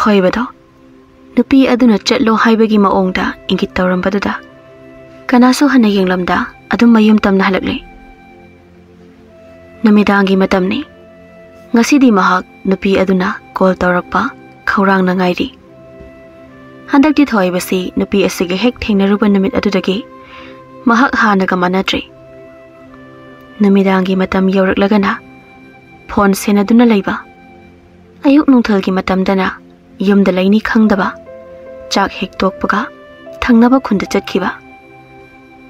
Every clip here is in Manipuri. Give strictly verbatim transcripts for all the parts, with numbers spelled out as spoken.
ꯊꯣꯏꯕꯗꯣ ꯅꯨꯄꯤ ꯑꯗꯨꯅ ꯆꯠꯂꯣ ꯍꯥꯏꯕꯒꯤ ꯃꯑꯣꯡꯗ ꯏꯪꯒꯤꯠ ꯇꯧꯔꯝꯕꯗꯨꯗ ꯀꯅꯥꯁꯨ ꯍꯟꯅ ꯌꯦꯡꯂꯝꯗ ꯑꯗꯨꯝ ꯃꯌꯨꯝ ꯇꯝꯅ ꯍꯜꯂꯛꯂꯦ꯫ ꯅꯨꯃꯤꯗꯥꯡꯒꯤ ꯃꯇꯝꯅꯤ꯫ ꯉꯁꯤꯗꯤ ꯃꯍꯥꯛ ꯅꯨꯄꯤ ꯑꯗꯨꯅ ꯀꯣꯜ ꯇꯧꯔꯛꯄ ꯈꯧꯔꯥꯡꯅ ꯉꯥꯏꯔꯤ꯫ ꯍꯟꯗꯛꯇꯤ ꯊꯣꯏꯕꯁꯤ ꯅꯨꯄꯤ ꯑꯁꯤꯒ ꯍꯦꯛ ꯊꯦꯡꯅꯔꯨꯕ ꯅꯨꯃꯤꯠ ꯑꯗꯨꯗꯒꯤ ꯃꯍꯥꯛ ꯍꯥꯟꯅꯒ ꯃꯥꯟꯅꯗ꯭ꯔꯦ꯫ ꯅꯨꯃꯤꯗꯥꯡꯒꯤ ꯃꯇꯝ ꯌꯧꯔꯛꯂꯒꯅ ꯐꯣꯟ ꯁꯦꯟꯅꯗꯨꯅ ꯂꯩꯕ, ꯑꯌꯨꯛ ꯅꯨꯡꯊꯤꯜꯒꯤ ꯃꯇꯝꯗꯅ ꯌꯨꯝꯗ ꯂꯩꯅꯤ ꯈꯪꯗꯕ, ꯆꯥꯛ ꯍꯦꯛ ꯇꯣꯛꯄꯒ ꯊꯪꯅꯕ ꯈꯨꯟꯗ ꯆꯠꯈꯤꯕ꯫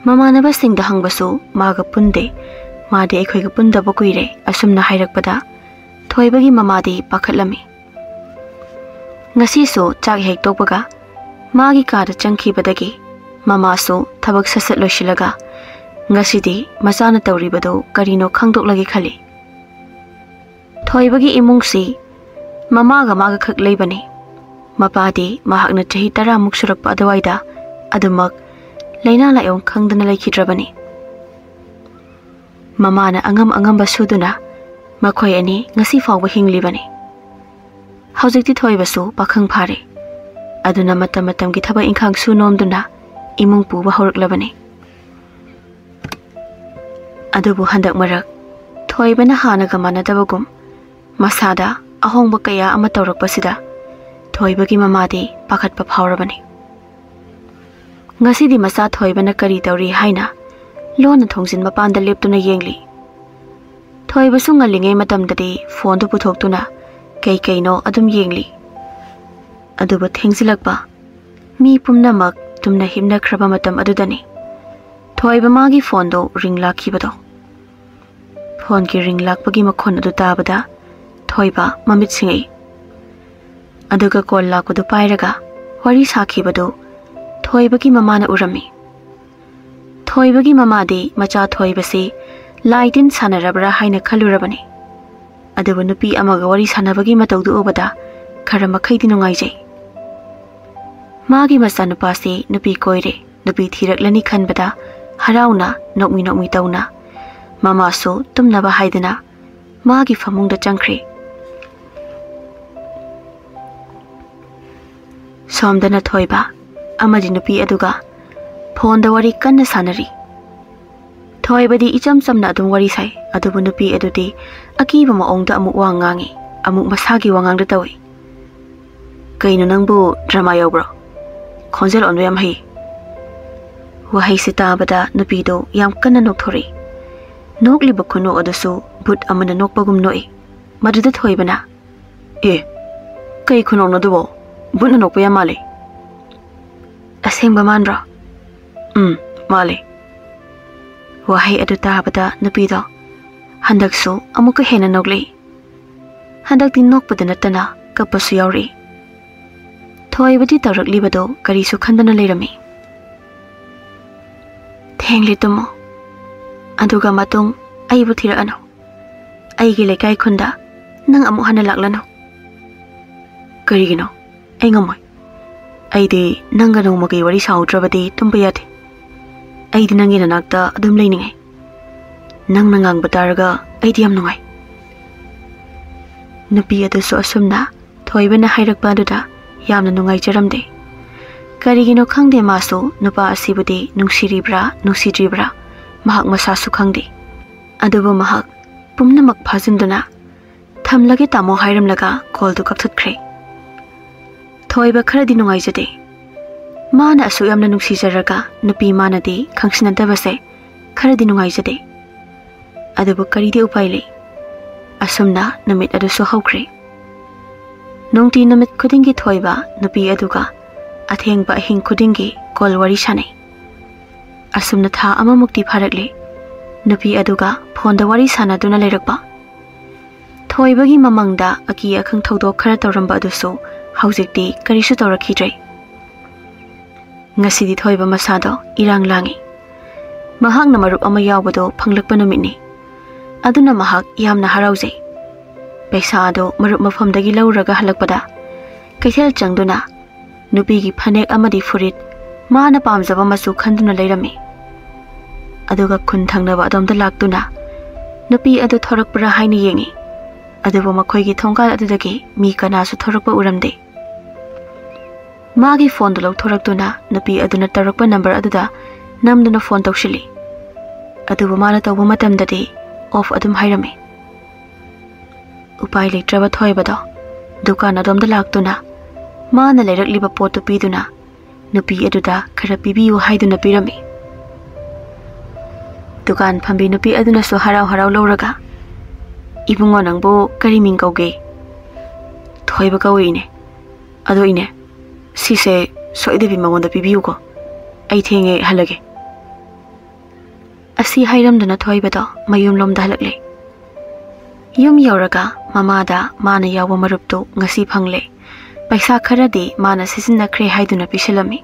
ꯃꯃꯥꯟꯅꯕꯁꯤꯡꯗ ꯍꯪꯕꯁꯨ ꯃꯥꯒ ꯄꯨꯟꯗꯦ, ꯃꯥꯗꯤ ꯑꯩꯈꯣꯏꯒ ꯄꯨꯟꯗꯕ ꯀꯨꯏꯔꯦ, ꯑꯁꯨꯝꯅ ꯍꯥꯏꯔꯛꯄꯗ ꯊꯣꯏꯕꯒꯤ ꯃꯃꯥꯗꯤ ꯄꯥꯈꯠꯂꯝꯃꯤ꯫ ꯉꯁꯤꯁꯨ ꯆꯥꯛ ꯍꯦꯛ ꯇꯣꯛꯄꯒ ꯃꯥꯒꯤ ꯀꯥꯗ ꯆꯪꯈꯤꯕꯗꯒꯤ ꯃꯃꯥꯁꯨ ꯊꯕꯛ ꯁꯠ ꯁꯠ ꯂꯣꯏꯁꯤꯜꯂꯒ ꯉꯁꯤꯗꯤ ꯃꯆꯥꯅ ꯇꯧꯔꯤꯕꯗꯨ ꯀꯔꯤꯅꯣ ꯈꯪꯗꯣꯛꯂꯒꯦ ꯈꯜꯂꯤ꯫ ꯊꯣꯏꯕꯒꯤ ꯏꯃꯨꯡꯁꯤ ꯃꯃꯥꯒ ꯃꯥꯒ ꯈꯛ ꯂꯩꯕꯅꯤ꯫ ꯃꯄꯥꯗꯤ ꯃꯍꯥꯛꯅ ꯆꯍꯤ ꯇꯔꯥꯃꯨꯛ ꯁꯨꯔꯛꯄ ꯑꯗꯨꯋꯥꯏꯗ ꯑꯗꯨꯃꯛ ꯂꯥꯏꯅꯥ ꯂꯥꯏꯑꯣꯡ ꯈꯪꯗꯅ ꯂꯩꯈꯤꯗ꯭ꯔꯕꯅꯤ꯫ ꯃꯃꯥꯅ ꯑꯉꯝ ꯑꯉꯝꯕ ꯁꯨꯗꯨꯅ ꯃꯈꯣꯏ ꯑꯅꯤ ꯉꯁꯤ ꯐꯥꯎꯕ ꯍꯤꯡꯂꯤꯕꯅꯤ꯫ ꯍꯧꯖꯤꯛꯇꯤ ꯊꯣꯏꯕꯁꯨ ꯄꯥꯈꯪ ꯐꯥꯔꯦ꯫ ꯑꯗꯨꯅ ꯃꯇꯝ ꯃꯇꯝꯒꯤ ꯊꯕꯛ ꯏꯪꯈꯥꯡ ꯁꯨ ꯅꯣꯝꯗꯨꯅ ꯏꯃꯨꯡ ꯄꯨꯕ ꯍꯧꯔꯛꯂꯕꯅꯤ꯫ ꯑꯗꯨꯕꯨ ꯍꯟꯗꯛ ꯃꯔꯛ ꯊꯣꯏꯕꯅ ꯍꯥꯟꯅꯒ ꯃꯥꯟꯅꯗꯕꯒꯨꯝ ꯃꯁꯥꯗ ꯑꯍꯣꯡꯕ ꯀꯌꯥ ꯑꯃ ꯇꯧꯔꯛꯄꯁꯤꯗ ꯊꯣꯏꯕꯒꯤ ꯃꯃꯥꯗꯤ ꯄꯥꯈꯠꯄ ꯐꯥꯎꯔꯕꯅꯤ꯫ ꯉꯁꯤꯗꯤ ꯃꯆꯥ ꯊꯣꯏꯕꯅ ꯀꯔꯤ ꯇꯧꯔꯤ ꯍꯥꯏꯅ ꯂꯣꯟꯅ ꯊꯣꯡꯖꯤꯟ ꯃꯄꯥꯟꯗ ꯂꯦꯞꯇꯨꯅ ꯌꯦꯡꯂꯤ꯫ ꯊꯣꯏꯕꯁꯨ ꯉꯜꯂꯤꯉꯩ ꯃꯇꯝꯗꯗꯤ ꯐꯣꯟꯗꯨ ꯄꯨꯊꯣꯛꯇꯨꯅ ꯀꯩ ꯀꯩꯅꯣ ꯑꯗꯨꯝ ꯌꯦꯡꯂꯤ꯫ ꯑꯗꯨꯕꯨ ꯊꯦꯡꯖꯤꯜꯂꯛꯄ, ꯃꯤ ꯄꯨꯝꯅꯃꯛ ꯇꯨꯝꯅ ꯍꯤꯞꯅꯈ꯭ꯔꯕ ꯃꯇꯝ ꯑꯗꯨꯗꯅꯤ ꯊꯣꯏꯕ ꯃꯥꯒꯤ ꯐꯣꯟꯗꯨ ꯔꯤꯡ ꯂꯥꯛꯈꯤꯕꯗꯣ꯫ ꯐꯣꯟꯒꯤ ꯔꯤꯡ ꯂꯥꯛꯄꯒꯤ ꯃꯈꯣꯟ ꯑꯗꯨ ꯇꯥꯕꯗ ꯊꯣꯏꯕ ꯃꯃꯤꯠ ꯁꯤꯡꯉꯛꯏ꯫ ꯑꯗꯨꯒ ꯀꯣꯜ ꯂꯥꯛꯄꯗꯨ ꯄꯥꯏꯔꯒ ꯋꯥꯔꯤ ꯁꯥꯈꯤꯕꯗꯨ ꯊꯣꯏꯕꯒꯤ ꯃꯃꯥꯅ ꯎꯔꯝꯃꯤ꯫ ꯊꯣꯏꯕꯒꯤ ꯃꯃꯥꯗꯤ ꯃꯆꯥ ꯊꯣꯏꯕꯁꯤ ꯂꯥꯏ ꯇꯤꯟ ꯁꯥꯟꯅꯔꯕ꯭ꯔꯥ ꯍꯥꯏꯅ ꯈꯜꯂꯨꯔꯕꯅꯤ꯫ ꯑꯗꯨꯕꯨ ꯅꯨꯄꯤ ꯑꯃꯒ ꯋꯥꯔꯤ ꯁꯥꯟꯅꯕꯒꯤ ꯃꯇꯧꯗꯨ ꯎꯕꯗ ꯈꯔ ꯃꯈꯩꯗꯤ ꯅꯨꯡꯉꯥꯏꯖꯩ꯫ ꯃꯥꯒꯤ ꯃꯆꯥꯅꯨꯄꯥꯁꯤ ꯅꯨꯄꯤ ꯀꯣꯏꯔꯦ, ꯅꯨꯄꯤ ꯊꯤꯔꯛꯂꯅꯤ ꯈꯟꯕꯗ ꯍꯔꯥꯎꯅ ꯅꯣꯛꯃꯤ ꯅꯣꯛꯃꯤ ꯇꯧꯅ ꯃꯃꯥꯁꯨ ꯇꯨꯝꯅꯕ ꯍꯥꯏꯗꯅ ꯃꯥꯒꯤ ꯐꯃꯨꯡꯗ ꯆꯪꯈ꯭ꯔꯦ꯫ ꯁꯣꯝꯗꯅ ꯊꯣꯏꯕ ꯑꯃꯗꯤ ꯅꯨꯄꯤ ꯑꯗꯨꯒ ꯐꯣꯟꯗ ꯋꯥꯔꯤ ꯀꯟꯅ ꯁꯥꯟꯅꯔꯤ꯫ ꯊꯣꯏꯕꯗꯤ ꯏꯆꯝ ꯆꯝꯅ ꯑꯗꯨꯝ ꯋꯥꯔꯤ ꯁꯥꯏ, ꯑꯗꯨꯕꯨ ꯅꯨꯄꯤ ꯑꯗꯨꯗꯤ ꯑꯀꯤꯕ ꯃꯑꯣꯡꯗ ꯑꯃꯨꯛ ꯋꯥ ꯉꯥꯡꯉꯤ, ꯑꯃꯨꯛ ꯃꯁꯥꯒꯤ ꯋꯥꯉꯥꯡꯗ ꯇꯧꯏ꯫ "ꯀꯩꯅꯣ ꯅꯪꯕꯨ ꯗ꯭ꯔꯃꯥ ꯌꯥꯎꯕ꯭ꯔꯣ? ꯈꯣꯟꯖꯦꯜ ꯑꯣꯟꯕ ꯌꯥꯝ ꯍꯩ꯫" ꯋꯥꯍꯩꯁꯤ ꯇꯥꯕꯗ ꯅꯨꯄꯤꯗꯨ ꯌꯥꯝ ꯀꯟꯅ ꯅꯣꯛꯊꯣꯔꯛꯏ꯫ ꯅꯣꯛꯂꯤꯕ ꯈꯨꯅꯣꯛ ꯑꯗꯨꯁꯨ ꯚꯨꯠ ꯑꯃꯅ ꯅꯣꯛꯄꯒꯨꯝ ꯅꯣꯛꯏ꯫ ꯃꯗꯨꯗ ꯊꯣꯏꯕꯅ, "ꯑꯦ, ꯀꯩ ꯈꯨꯅꯣꯛꯅꯣ ꯑꯗꯨꯕꯣ? ꯚꯨꯠꯅ ꯅꯣꯛꯄ ꯌꯥꯝ ꯃꯥꯜꯂꯦ꯫" "ꯑꯁꯦꯡꯕ ꯃꯥꯟꯕ꯭ꯔꯣ?" "ꯎꯝ, ꯃꯥꯜꯂꯦ꯫" ꯋꯥꯍꯩ ꯑꯗꯨ ꯇꯥꯕꯗ ꯅꯨꯄꯤꯗꯣ ꯍꯟꯗꯛꯁꯨ ꯑꯃꯨꯛꯀ ꯍꯦꯟꯅ ꯅꯣꯛꯂꯛꯏ꯫ ꯍꯟꯗꯛꯇꯤ ꯅꯣꯛꯄꯗ ꯅꯠꯇꯅ ꯀꯞꯄꯁꯨ ꯌꯥꯎꯔꯛꯏ꯫ ꯊꯣꯏꯕꯗꯤ ꯇꯧꯔꯛꯂꯤꯕꯗꯣ ꯀꯔꯤꯁꯨ ꯈꯟꯗꯅ ꯂꯩꯔꯝꯃꯤ꯫ "ꯊꯦꯡꯂꯦ, ꯇꯨꯝꯃꯣ꯫ ꯑꯗꯨꯒ ꯃꯇꯨꯡ ꯑꯩꯕꯨ ꯊꯤꯔꯛꯑꯅꯨ꯫ ꯑꯩꯒꯤ ꯂꯩꯀꯥꯏ ꯈꯨꯟꯗ ꯅꯪ ꯑꯃꯨꯛ ꯍꯟꯅ ꯂꯥꯛꯂꯅꯨ꯫" "ꯀꯔꯤꯒꯤꯅꯣ? ꯑꯩ ꯉꯝꯃꯣꯏ꯫ ꯑꯩꯗꯤ ꯅꯪꯒ ꯅꯣꯡꯃꯒꯤ ꯋꯥꯔꯤ ꯁꯥꯍꯧꯗ꯭ꯔꯕꯗꯤ ꯇꯨꯝꯕ ꯌꯥꯗꯦ꯫ ꯑꯩꯗꯤ ꯅꯪꯒꯤ ꯅꯅꯥꯛꯇ ꯑꯗꯨꯝ ꯂꯩꯅꯤꯡꯉꯦ꯫ ꯅꯪꯅ ꯉꯥꯡꯕ ꯇꯥꯔꯒ ꯑꯩꯗꯤ ꯌꯥꯝ ꯅꯨꯡꯉꯥꯏ꯫" ꯅꯨꯄꯤ ꯑꯗꯨꯁꯨ ꯑꯁꯨꯝꯅ ꯊꯣꯏꯕꯅ ꯍꯥꯏꯔꯛꯄ ꯑꯗꯨꯗ ꯌꯥꯝꯅ ꯅꯨꯡꯉꯥꯏꯖꯔꯝꯗꯦ꯫ ꯀꯔꯤꯒꯤꯅꯣ ꯈꯪꯗꯦ, ꯃꯥꯁꯨ ꯅꯨꯄꯥ ꯑꯁꯤꯕꯨꯗꯤ ꯅꯨꯡꯁꯤꯔꯤꯕ꯭ꯔꯥ ꯅꯨꯡꯁꯤꯗ꯭ꯔꯤꯕ꯭ꯔꯥ ꯃꯍꯥꯛ ꯃꯁꯥꯁꯨ ꯈꯪꯗꯦ꯫ ꯑꯗꯨꯕꯨ ꯃꯍꯥꯛ ꯄꯨꯝꯅꯃꯛ ꯐꯥꯖꯤꯟꯗꯨꯅ "ꯊꯝꯂꯒꯦ ꯇꯥꯃꯣ" ꯍꯥꯏꯔꯝꯂꯒ ꯀꯣꯜꯗꯨ ꯀꯛꯊꯠꯈ꯭ꯔꯦ꯫ ꯊꯣꯏꯕ ꯈꯔꯗꯤ ꯅꯨꯡꯉꯥꯏꯖꯗꯦ꯫ ꯃꯥꯅ ꯑꯁꯨꯛ ꯌꯥꯝꯅ ꯅꯨꯡꯁꯤꯖꯔꯒ ꯅꯨꯄꯤ ꯃꯥꯅꯗꯤ ꯈꯪꯁꯤꯟꯅꯗꯕꯁꯦ ꯈꯔꯗꯤ ꯅꯨꯡꯉꯥꯏꯖꯗꯦ꯫ ꯑꯗꯨꯕꯨ ꯀꯔꯤꯗꯤ ꯎꯄꯥꯏ ꯂꯩ? ꯑꯁꯨꯝꯅ ꯅꯨꯃꯤꯠ ꯑꯗꯨꯁꯨ ꯍꯧꯈ꯭ꯔꯦ꯫ ꯅꯨꯡꯇꯤ ꯅꯨꯃꯤꯠ ꯈꯨꯗꯤꯡꯒꯤ ꯊꯣꯏꯕ ꯅꯨꯄꯤ ꯑꯗꯨꯒ ꯑꯊꯦꯡꯕ ꯑꯍꯤꯡ ꯈꯨꯗꯤꯡꯒꯤ ꯀꯣꯜ ꯋꯥꯔꯤ ꯁꯥꯟꯅꯩ꯫ ꯑꯁꯨꯝꯅ ꯊꯥ ꯑꯃꯃꯨꯛꯇꯤ ꯐꯥꯔꯛꯂꯦ꯫ ꯅꯨꯄꯤ ꯑꯗꯨꯒ ꯐꯣꯟꯗ ꯋꯥꯔꯤ ꯁꯥꯟꯅꯗꯨꯅ ꯂꯩꯔꯛꯄ꯫ ꯊꯣꯏꯕꯒꯤ ꯃꯃꯥꯡꯗ ꯑꯀꯤ ꯑꯈꯪ ꯊꯧꯗꯣꯛ ꯈꯔ ꯇꯧꯔꯝꯕ ꯑꯗꯨꯁꯨ ꯍꯧꯖꯤꯛꯇꯤ ꯀꯔꯤꯁꯨ ꯇꯧꯔꯛꯈꯤꯗ꯭ꯔꯦ꯫ ꯉꯁꯤꯗꯤ ꯊꯣꯏꯕ ꯃꯁꯥꯗꯣ ꯏꯔꯥꯡ ꯂꯥꯡꯏ꯫ ꯃꯍꯥꯛꯅ ꯃꯔꯨꯞ ꯑꯃ ꯌꯥꯎꯕꯗꯣ ꯐꯪꯂꯛꯄ ꯅꯨꯃꯤꯠꯅꯤ꯫ ꯑꯗꯨꯅ ꯃꯍꯥꯛ ꯌꯥꯝꯅ ꯍꯔꯥꯎꯖꯩ꯫ ꯄꯩꯁꯥ ꯑꯗꯨ ꯃꯔꯨꯞ ꯃꯐꯝꯗꯒꯤ ꯂꯧꯔꯒ ꯍꯜꯂꯛꯄꯗ ꯀꯩꯊꯦꯜ ꯆꯪꯗꯨꯅ ꯅꯨꯄꯤꯒꯤ ꯐꯅꯦꯛ ꯑꯃꯗꯤ ꯐꯨꯔꯤꯠ ꯃꯥꯅ ꯄꯥꯝꯖꯕ ꯃꯆꯨ ꯈꯟꯗꯨꯅ ꯂꯩꯔꯝꯃꯤ꯫ ꯑꯗꯨꯒ ꯈꯨꯟ ꯊꯪꯅꯕ ꯑꯗꯣꯝꯗ ꯂꯥꯛꯇꯨꯅ ꯅꯨꯄꯤ ꯑꯗꯨ ꯊꯣꯔꯛꯄ꯭ꯔꯥ ꯍꯥꯏꯅ ꯌꯦꯡꯏ꯫ ꯑꯗꯨꯕꯨ ꯃꯈꯣꯏꯒꯤ ꯊꯣꯡꯒꯥꯜ ꯑꯗꯨꯗꯒꯤ ꯃꯤ ꯀꯅꯥꯁꯨ ꯊꯣꯔꯛꯄ ꯎꯔꯝꯗꯦ꯫ ꯃꯥꯒꯤ ꯐꯣꯟꯗꯨ ꯂꯧꯊꯣꯔꯛꯇꯨꯅ ꯅꯨꯄꯤ ꯑꯗꯨꯅ ꯇꯧꯔꯛꯄ ꯅꯝꯕꯔ ꯑꯗꯨꯗ ꯅꯝꯗꯨꯅ ꯐꯣꯟ ꯇꯧꯁꯤꯜꯂꯤ꯫ ꯑꯗꯨꯕꯨ ꯃꯥꯅ ꯇꯧꯕ ꯃꯇꯝꯗꯗꯤ ꯑꯣꯐ ꯑꯗꯨꯝ ꯍꯥꯏꯔꯝꯃꯤ꯫ ꯎꯄꯥꯏ ꯂꯩꯇ꯭ꯔꯕ ꯊꯣꯏꯕꯗꯣ ꯗꯨꯀꯥꯟ ꯑꯗꯣꯝꯗ ꯂꯥꯛꯇꯨꯅ ꯃꯥꯅ ꯂꯩꯔꯛꯂꯤꯕ ꯄꯣꯠꯇꯨ ꯄꯤꯗꯨꯅ ꯅꯨꯄꯤ ꯑꯗꯨꯗ ꯈꯔ ꯄꯤꯕꯤꯌꯨ ꯍꯥꯏꯗꯨꯅ ꯄꯤꯔꯝꯃꯤ꯫ ꯗꯨꯀꯥꯟ ꯐꯝꯕꯤ ꯅꯨꯄꯤ ꯑꯗꯨꯅꯁꯨ ꯍꯔꯥꯎ ꯍꯔꯥꯎ ꯂꯧꯔꯒ, "ꯏꯕꯨꯡꯉꯣ, ꯅꯪꯕꯨ ꯀꯔꯤ ꯃꯤꯡ ꯀꯧꯒꯦ?" "ꯊꯣꯏꯕ ꯀꯧꯏ, ꯏꯅꯦ꯫ ꯑꯗꯣ ꯏꯅꯦ, ꯁꯤꯁꯦ ꯁꯣꯏꯗꯕꯤ ꯃꯉꯣꯟꯗ ꯄꯤꯕꯤꯌꯨꯀꯣ꯫ ꯑꯩ ꯊꯦꯡꯉꯦ, ꯍꯜꯂꯒꯦ꯫" ꯑꯁꯤ ꯍꯥꯏꯔꯝꯗꯨꯅ ꯊꯣꯏꯕꯗꯣ ꯃꯌꯨꯝꯂꯣꯝꯗ ꯍꯜꯂꯛꯂꯦ꯫ ꯌꯨꯝ ꯌꯧꯔꯒ ꯃꯃꯥꯗ ꯃꯥꯅ ꯌꯥꯎꯕ ꯃꯔꯨꯞꯇꯨ ꯉꯁꯤ ꯐꯪꯂꯦ, ꯄꯩꯁꯥ ꯈꯔꯗꯤ ꯃꯥꯅ ꯁꯤꯖꯤꯟꯅꯈ꯭ꯔꯦ ꯍꯥꯏꯗꯨꯅ ꯄꯤꯁꯤꯜꯂꯝꯃꯤ꯫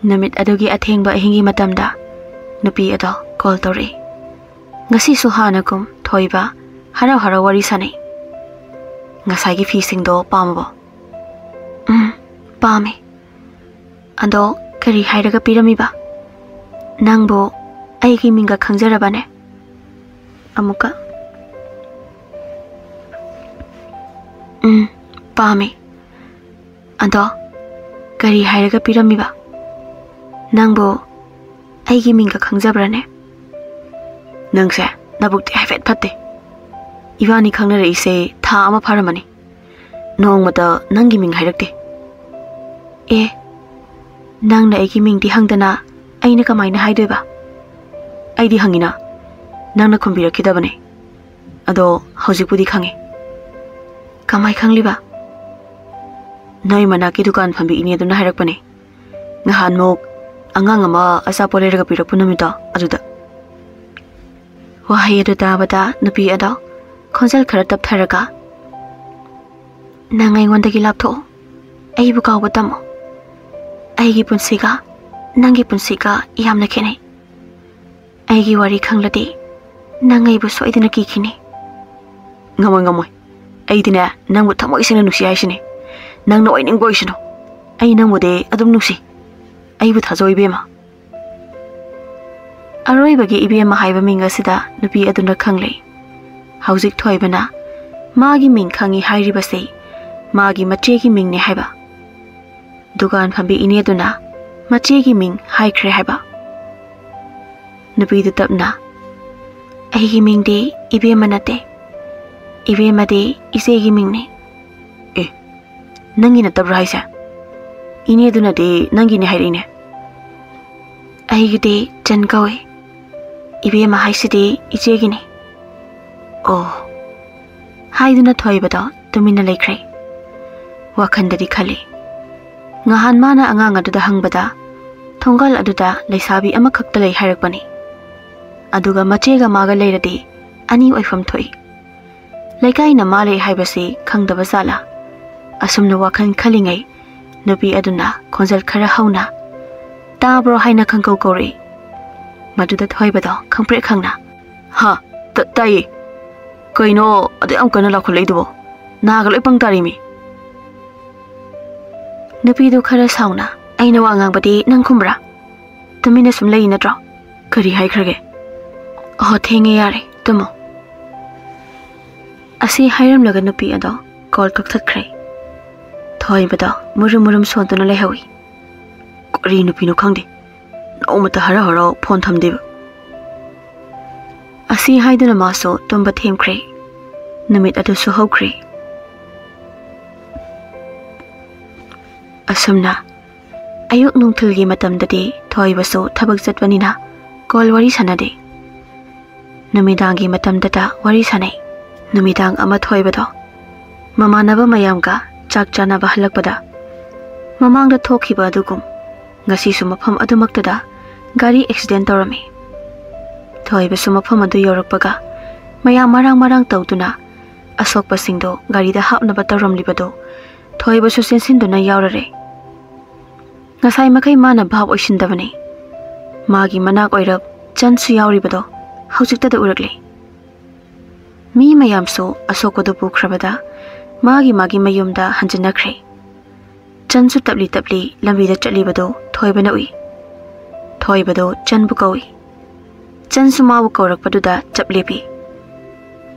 ꯅꯨꯃꯤꯠ ꯑꯗꯨꯒꯤ ꯑꯊꯦꯡꯕ ꯑꯍꯤꯡꯒꯤ ꯃꯇꯝꯗ ꯅꯨꯄꯤ ꯑꯗꯣ ꯀꯣꯜ ꯇꯧꯔꯛꯏ꯫ ꯉꯁꯤꯁꯨ ꯍꯥꯟꯅꯒꯨꯝ ꯊꯣꯏꯕ ꯍꯔꯥꯎ ꯍꯔꯥꯎ ꯋꯥꯔꯤ ꯁꯥꯟꯅꯩ꯫ "ꯉꯁꯥꯏꯒꯤ ꯐꯤꯁꯤꯡꯗꯣ ꯄꯥꯝꯃꯕꯣ?" "ꯎꯝ, ꯄꯥꯝꯃꯦ꯫ ꯑꯗꯣ ꯀꯔꯤ ꯍꯥꯏꯔꯒ ꯄꯤꯔꯝꯃꯤꯕ? ꯅꯪꯕꯨ ꯑꯩꯒꯤ ꯃꯤꯡꯒ ꯈꯪꯖꯔꯕꯅꯦ?" ꯑꯃꯨꯛꯀ, "ꯎꯝ, ꯄꯥꯝꯃꯦ꯫ ꯑꯗꯣ ꯀꯔꯤ ꯍꯥꯏꯔꯒ ꯄꯤꯔꯝꯃꯤꯕ? ꯅꯪꯕꯨ ꯑꯩꯒꯤ ꯃꯤꯡꯒ ꯈꯪꯖꯕ꯭ꯔꯥꯅꯦ?" "ꯅꯪꯁꯦ ꯅꯕꯨꯛꯇꯤ ꯍꯥꯏꯐꯦꯠ ꯐꯠꯇꯦ꯫ ꯏꯕꯥꯅꯤ ꯈꯪꯅꯔꯛꯏꯁꯦ ꯊꯥ ꯑꯃ ꯐꯥꯔꯝꯃꯅꯤ꯫ ꯅꯣꯡꯃꯇ ꯅꯪꯒꯤ ꯃꯤꯡ ꯍꯥꯏꯔꯛꯇꯦ꯫" "ꯑꯦ, ꯅꯪꯅ ꯑꯩꯒꯤ ꯃꯤꯡꯗꯤ ꯍꯪꯗꯅ ꯑꯩꯅ ꯀꯃꯥꯏꯅ ꯍꯥꯏꯗꯣꯏꯕ? ꯑꯩꯗꯤ ꯍꯪꯉꯤꯅ, ꯅꯪꯅ ꯈꯨꯝꯕꯤꯔꯛꯈꯤꯗꯕꯅꯦ꯫ ꯑꯗꯣ ꯍꯧꯖꯤꯛꯄꯨꯗꯤ ꯈꯪꯉꯦ꯫" "ꯀꯃꯥꯏ ꯈꯪꯂꯤꯕ?" "ꯅꯣꯏ ꯃꯅꯥꯛꯀꯤ ꯗꯨꯀꯥꯟ ꯐꯝꯕꯤ ꯏꯅꯦꯗꯨꯅ ꯍꯥꯏꯔꯛꯄꯅꯦ꯫ ꯉꯍꯥꯟꯃꯨꯛ ꯑꯉꯥꯡ ꯑꯃ ꯑꯆꯥꯄꯣꯠ ꯂꯩꯔꯒ ꯄꯤꯔꯛꯄ ꯅꯨꯃꯤꯠꯇꯣ ꯑꯗꯨꯗ꯫" ꯋꯥꯍꯩ ꯑꯗꯨ ꯇꯥꯕꯗ ꯅꯨꯄꯤ ꯑꯗꯣ ꯈꯣꯟꯖꯦꯜ ꯈꯔ ꯇꯞꯊꯔꯒ, "ꯅꯪ ꯑꯩꯉꯣꯟꯗꯒꯤ ꯂꯥꯞꯊꯣꯛꯑꯣ꯫ ꯑꯩꯕꯨ ꯀꯥꯎꯕ ꯇꯝꯃꯣ꯫ ꯑꯩꯒꯤ ꯄꯨꯟꯁꯤꯒ ꯅꯪꯒꯤ ꯄꯨꯟꯁꯤꯒ ꯌꯥꯝꯅ ꯈꯦꯠꯅꯩ꯫ ꯑꯩꯒꯤ ꯋꯥꯔꯤ ꯈꯪꯂꯗꯤ ꯅꯪ ꯑꯩꯕꯨ ꯁꯣꯏꯗꯅ ꯀꯤꯈꯤꯅꯤ꯫" "ꯉꯝꯃꯣꯏ, ꯉꯝꯃꯣꯏ꯫ ꯑꯩꯗꯤꯅꯦ, ꯅꯪꯕꯨ ꯊꯃꯣꯏ ꯁꯦꯡꯅ ꯅꯨꯡꯁꯤ ꯍꯥꯏꯁꯤꯅꯦ꯫ ꯅꯪꯅ ꯑꯣꯏꯅꯤꯡꯕ ꯑꯣꯏꯁꯅꯨ꯫ ꯑꯩ ꯅꯪꯕꯨꯗꯤ ꯑꯗꯨꯝ ꯅꯨꯡꯁꯤ꯫ ꯑꯩꯕꯨ ꯊꯥꯖꯧ, ꯏꯕꯦꯝꯃ꯫" ꯑꯔꯣꯏꯕꯒꯤ ꯏꯕꯦꯝꯃ ꯍꯥꯏꯕ ꯃꯤꯡ ꯑꯁꯤꯗ ꯅꯨꯄꯤ ꯑꯗꯨꯅ ꯈꯪꯂꯦ꯫ ꯍꯧꯖꯤꯛ ꯊꯣꯏꯕꯅ ꯃꯥꯒꯤ ꯃꯤꯡ ꯈꯪꯏ ꯍꯥꯏꯔꯤꯕꯁꯤ ꯃꯥꯒꯤ ꯃꯆꯦꯒꯤ ꯃꯤꯡꯅꯤ ꯍꯥꯏꯕ꯫ ꯗꯨꯀꯥꯟ ꯐꯝꯕꯤ ꯏꯅꯦꯗꯨꯅ ꯃꯆꯦꯒꯤ ꯃꯤꯡ ꯍꯥꯏꯈ꯭ꯔꯦ ꯍꯥꯏꯕ꯫ ꯅꯨꯄꯤꯗꯨ ꯇꯞꯅ, "ꯑꯩꯒꯤ ꯃꯤꯡꯗꯤ ꯏꯕꯦꯝꯃ ꯅꯠꯇꯦ, ꯏꯕꯦꯝꯃꯗꯤ ꯏꯆꯦꯒꯤ ꯃꯤꯡꯅꯤ"꯫ "ꯑꯦ, ꯅꯪꯒꯤ ꯅꯠꯇꯕ꯭ꯔꯥ ꯍꯥꯏꯁꯦ? ꯏꯅꯦꯗꯨꯅꯗꯤ ꯅꯪꯒꯤꯅꯦ ꯍꯥꯏꯔꯛꯏꯅꯦ"꯫ "ꯑꯩꯒꯤꯗꯤ ꯆꯟ ꯀꯧꯏ, ꯏꯕꯦꯝꯃ ꯍꯥꯏꯁꯤꯗꯤ ꯏꯆꯦꯒꯤꯅꯤ"꯫ "ꯑꯣ"꯫ ꯍꯥꯏꯗꯨꯅ ꯊꯣꯏꯕꯗꯣ ꯇꯨꯃꯤꯟꯅ ꯂꯩꯈ꯭ꯔꯦ꯫ ꯋꯥꯈꯜꯗꯗꯤ ꯈꯜꯂꯤ, ꯉꯍꯥꯟ ꯃꯥꯅ ꯑꯉꯥꯡ ꯑꯗꯨꯗ ꯍꯪꯕꯗ ꯊꯣꯡꯒꯥꯜ ꯑꯗꯨꯗ ꯂꯩꯁꯥꯕꯤ ꯑꯃꯈꯛꯇ ꯂꯩ ꯍꯥꯏꯔꯛꯄꯅꯤ꯫ ꯑꯗꯨꯒ ꯃꯆꯦꯒ ꯃꯥꯒ ꯂꯩꯔꯗꯤ ꯑꯅꯤ ꯑꯣꯏꯐꯝ ꯊꯣꯛꯏ꯫ ꯂꯩꯀꯥꯏꯅ ꯃꯥ ꯂꯩ ꯍꯥꯏꯕꯁꯤ ꯈꯪꯗꯕ ꯖꯥꯠꯂꯥ? ꯑꯁꯨꯝꯅ ꯋꯥꯈꯜ ꯈꯜꯂꯤꯉꯩ ꯅꯨꯄꯤ ꯑꯗꯨꯅ ꯈꯣꯟꯖꯦꯜ ꯈꯔ ꯍꯧꯅ "ꯇꯥꯕ꯭ꯔꯣ?" ꯍꯥꯏꯅ ꯈꯪꯀꯧ ꯀꯧꯔꯛꯏ꯫ ꯃꯗꯨꯗ ꯊꯣꯏꯕꯗꯣ ꯈꯪꯄ꯭ꯔꯦꯛ ꯈꯪꯅ, "ꯍꯥ? ꯇ-, ꯇꯥꯏꯌꯦ꯫ ꯀꯩꯅꯣ ꯑꯗꯨ ꯌꯥꯝ ꯀꯟꯅ ꯂꯥꯎꯈꯠꯂꯛꯏꯗꯨꯕꯣ? ꯅꯥꯒ ꯂꯣꯏ ꯄꯪ ꯇꯥꯔꯦꯃꯤ"꯫ ꯅꯨꯄꯤꯗꯨ ꯈꯔ ꯁꯥꯎꯅ, "ꯑꯩꯅ ꯋꯥ ꯉꯥꯡꯕꯗꯤ ꯅꯪ ꯈꯨꯝꯕ꯭ꯔꯥ? ꯇꯨꯃꯤꯟꯅ ꯁꯨꯝ ꯂꯩ ꯅꯠꯇ꯭ꯔꯣ? ꯀꯔꯤ ꯍꯥꯏꯈ꯭ꯔꯒꯦ? ꯑꯣ, ꯊꯦꯡꯉꯦ, ꯌꯥꯔꯦ, ꯇꯨꯝꯃꯣ"꯫ ꯑꯁꯤ ꯍꯥꯏꯔꯝꯂꯒ ꯅꯨꯄꯤ ꯑꯗꯣ ꯀꯣꯜ ꯀꯛꯊꯠꯈ꯭ꯔꯦ꯫ ꯊꯣꯏꯕꯗꯣ ꯃꯨꯔꯨꯝ ꯃꯨꯔꯨꯝ ꯁꯣꯟꯗꯨꯅ ꯂꯩꯍꯧꯏ꯫ ꯀꯔꯤ ꯅꯨꯄꯤꯅꯣ ꯈꯪꯗꯦ, ꯅꯣꯡꯃꯇ ꯍꯔꯥꯎ ꯍꯔꯥꯎ ꯐꯣꯟ ꯊꯝꯗꯦꯕ꯫ ꯑꯁꯤ ꯍꯥꯏꯗꯨꯅ ꯃꯥꯁꯨ ꯇꯨꯝꯕ ꯊꯦꯝꯈ꯭ꯔꯦ꯫ ꯅꯨꯃꯤꯠ ꯑꯗꯨꯁꯨ ꯍꯧꯈ꯭ꯔꯦ꯫ ꯑꯁꯨꯝꯅ ꯑꯌꯨꯛ ꯅꯨꯡꯊꯤꯜꯒꯤ ꯃꯇꯝꯗꯗꯤ ꯊꯣꯏꯕꯁꯨ ꯊꯕꯛ ꯆꯠꯄꯅꯤꯅ ꯀꯣꯜ ꯋꯥꯔꯤ ꯁꯥꯟꯅꯗꯦ꯫ ꯅꯨꯃꯤꯗꯥꯡꯒꯤ ꯃꯇꯝꯗꯇ ꯋꯥꯔꯤ ꯁꯥꯟꯅꯩ꯫ ꯅꯨꯃꯤꯗꯥꯡ ꯑꯃ ꯊꯣꯏꯕꯗꯣ ꯃꯃꯥꯟꯅꯕ ꯃꯌꯥꯝꯒ ꯆꯥꯛ ꯆꯥꯅꯕ ꯍꯜꯂꯛꯄꯗ ꯃꯃꯥꯡꯗ ꯊꯣꯛꯈꯤꯕ ꯑꯗꯨꯒꯨꯝ ꯉꯁꯤꯁꯨ ꯃꯐꯝ ꯑꯗꯨꯃꯛꯇꯗ ꯒꯥꯔꯤ ꯑꯦꯛꯁꯤꯗꯦꯟ ꯇꯧꯔꯝꯃꯤ꯫ ꯊꯣꯏꯕꯁꯨ ꯃꯐꯝ ꯑꯗꯨ ꯌꯧꯔꯛꯄꯒ ꯃꯌꯥꯝ ꯃꯔꯥꯡ ꯃꯔꯥꯡ ꯇꯧꯗꯨꯅ ꯑꯁꯣꯛꯄꯁꯤꯡꯗꯨ ꯒꯥꯔꯤꯗ ꯍꯥꯞꯅꯕ ꯇꯧꯔꯝꯂꯤꯕꯗꯨ ꯊꯣꯏꯕꯁꯨ ꯆꯦꯟꯁꯤꯟꯗꯨꯅ ꯌꯥꯎꯔꯔꯦ꯫ ꯉꯁꯥꯏ ꯃꯈꯩ ꯃꯥꯅ ꯚꯥꯞ ꯑꯣꯏꯁꯤꯟꯗꯕꯅꯤ꯫ ꯃꯥꯒꯤ ꯃꯅꯥꯛ ꯑꯣꯏꯔꯞ ꯆꯟꯁꯨ ꯌꯥꯎꯔꯤꯕꯗꯣ ꯍꯧꯖꯤꯛꯇꯗ ꯎꯔꯛꯂꯦ꯫ ꯃꯤ ꯃꯌꯥꯝꯁꯨ ꯑꯁꯣꯛꯄꯗꯨ ꯄꯨꯈ꯭ꯔꯕꯗ ꯃꯥꯒꯤ ꯃꯥꯒꯤ ꯃꯌꯨꯝꯗ ꯍꯟꯖꯤꯟꯅꯈ꯭ꯔꯦ꯫ ꯆꯟꯁꯨ ꯇꯞꯂꯤ ꯇꯞꯂꯤ ꯂꯝꯕꯤꯗ ꯆꯠꯂꯤꯕꯗꯨ ꯊꯣꯏꯕꯅ ꯎꯏ꯫ ꯊꯣꯏꯕꯗꯨ ꯆꯟꯕꯨ ꯀꯧꯏ꯫ ꯆꯟꯁꯨ ꯃꯥꯕꯨ ꯀꯧꯔꯛꯄꯗꯨꯗ ꯆꯞ ꯂꯦꯞꯄꯤ꯫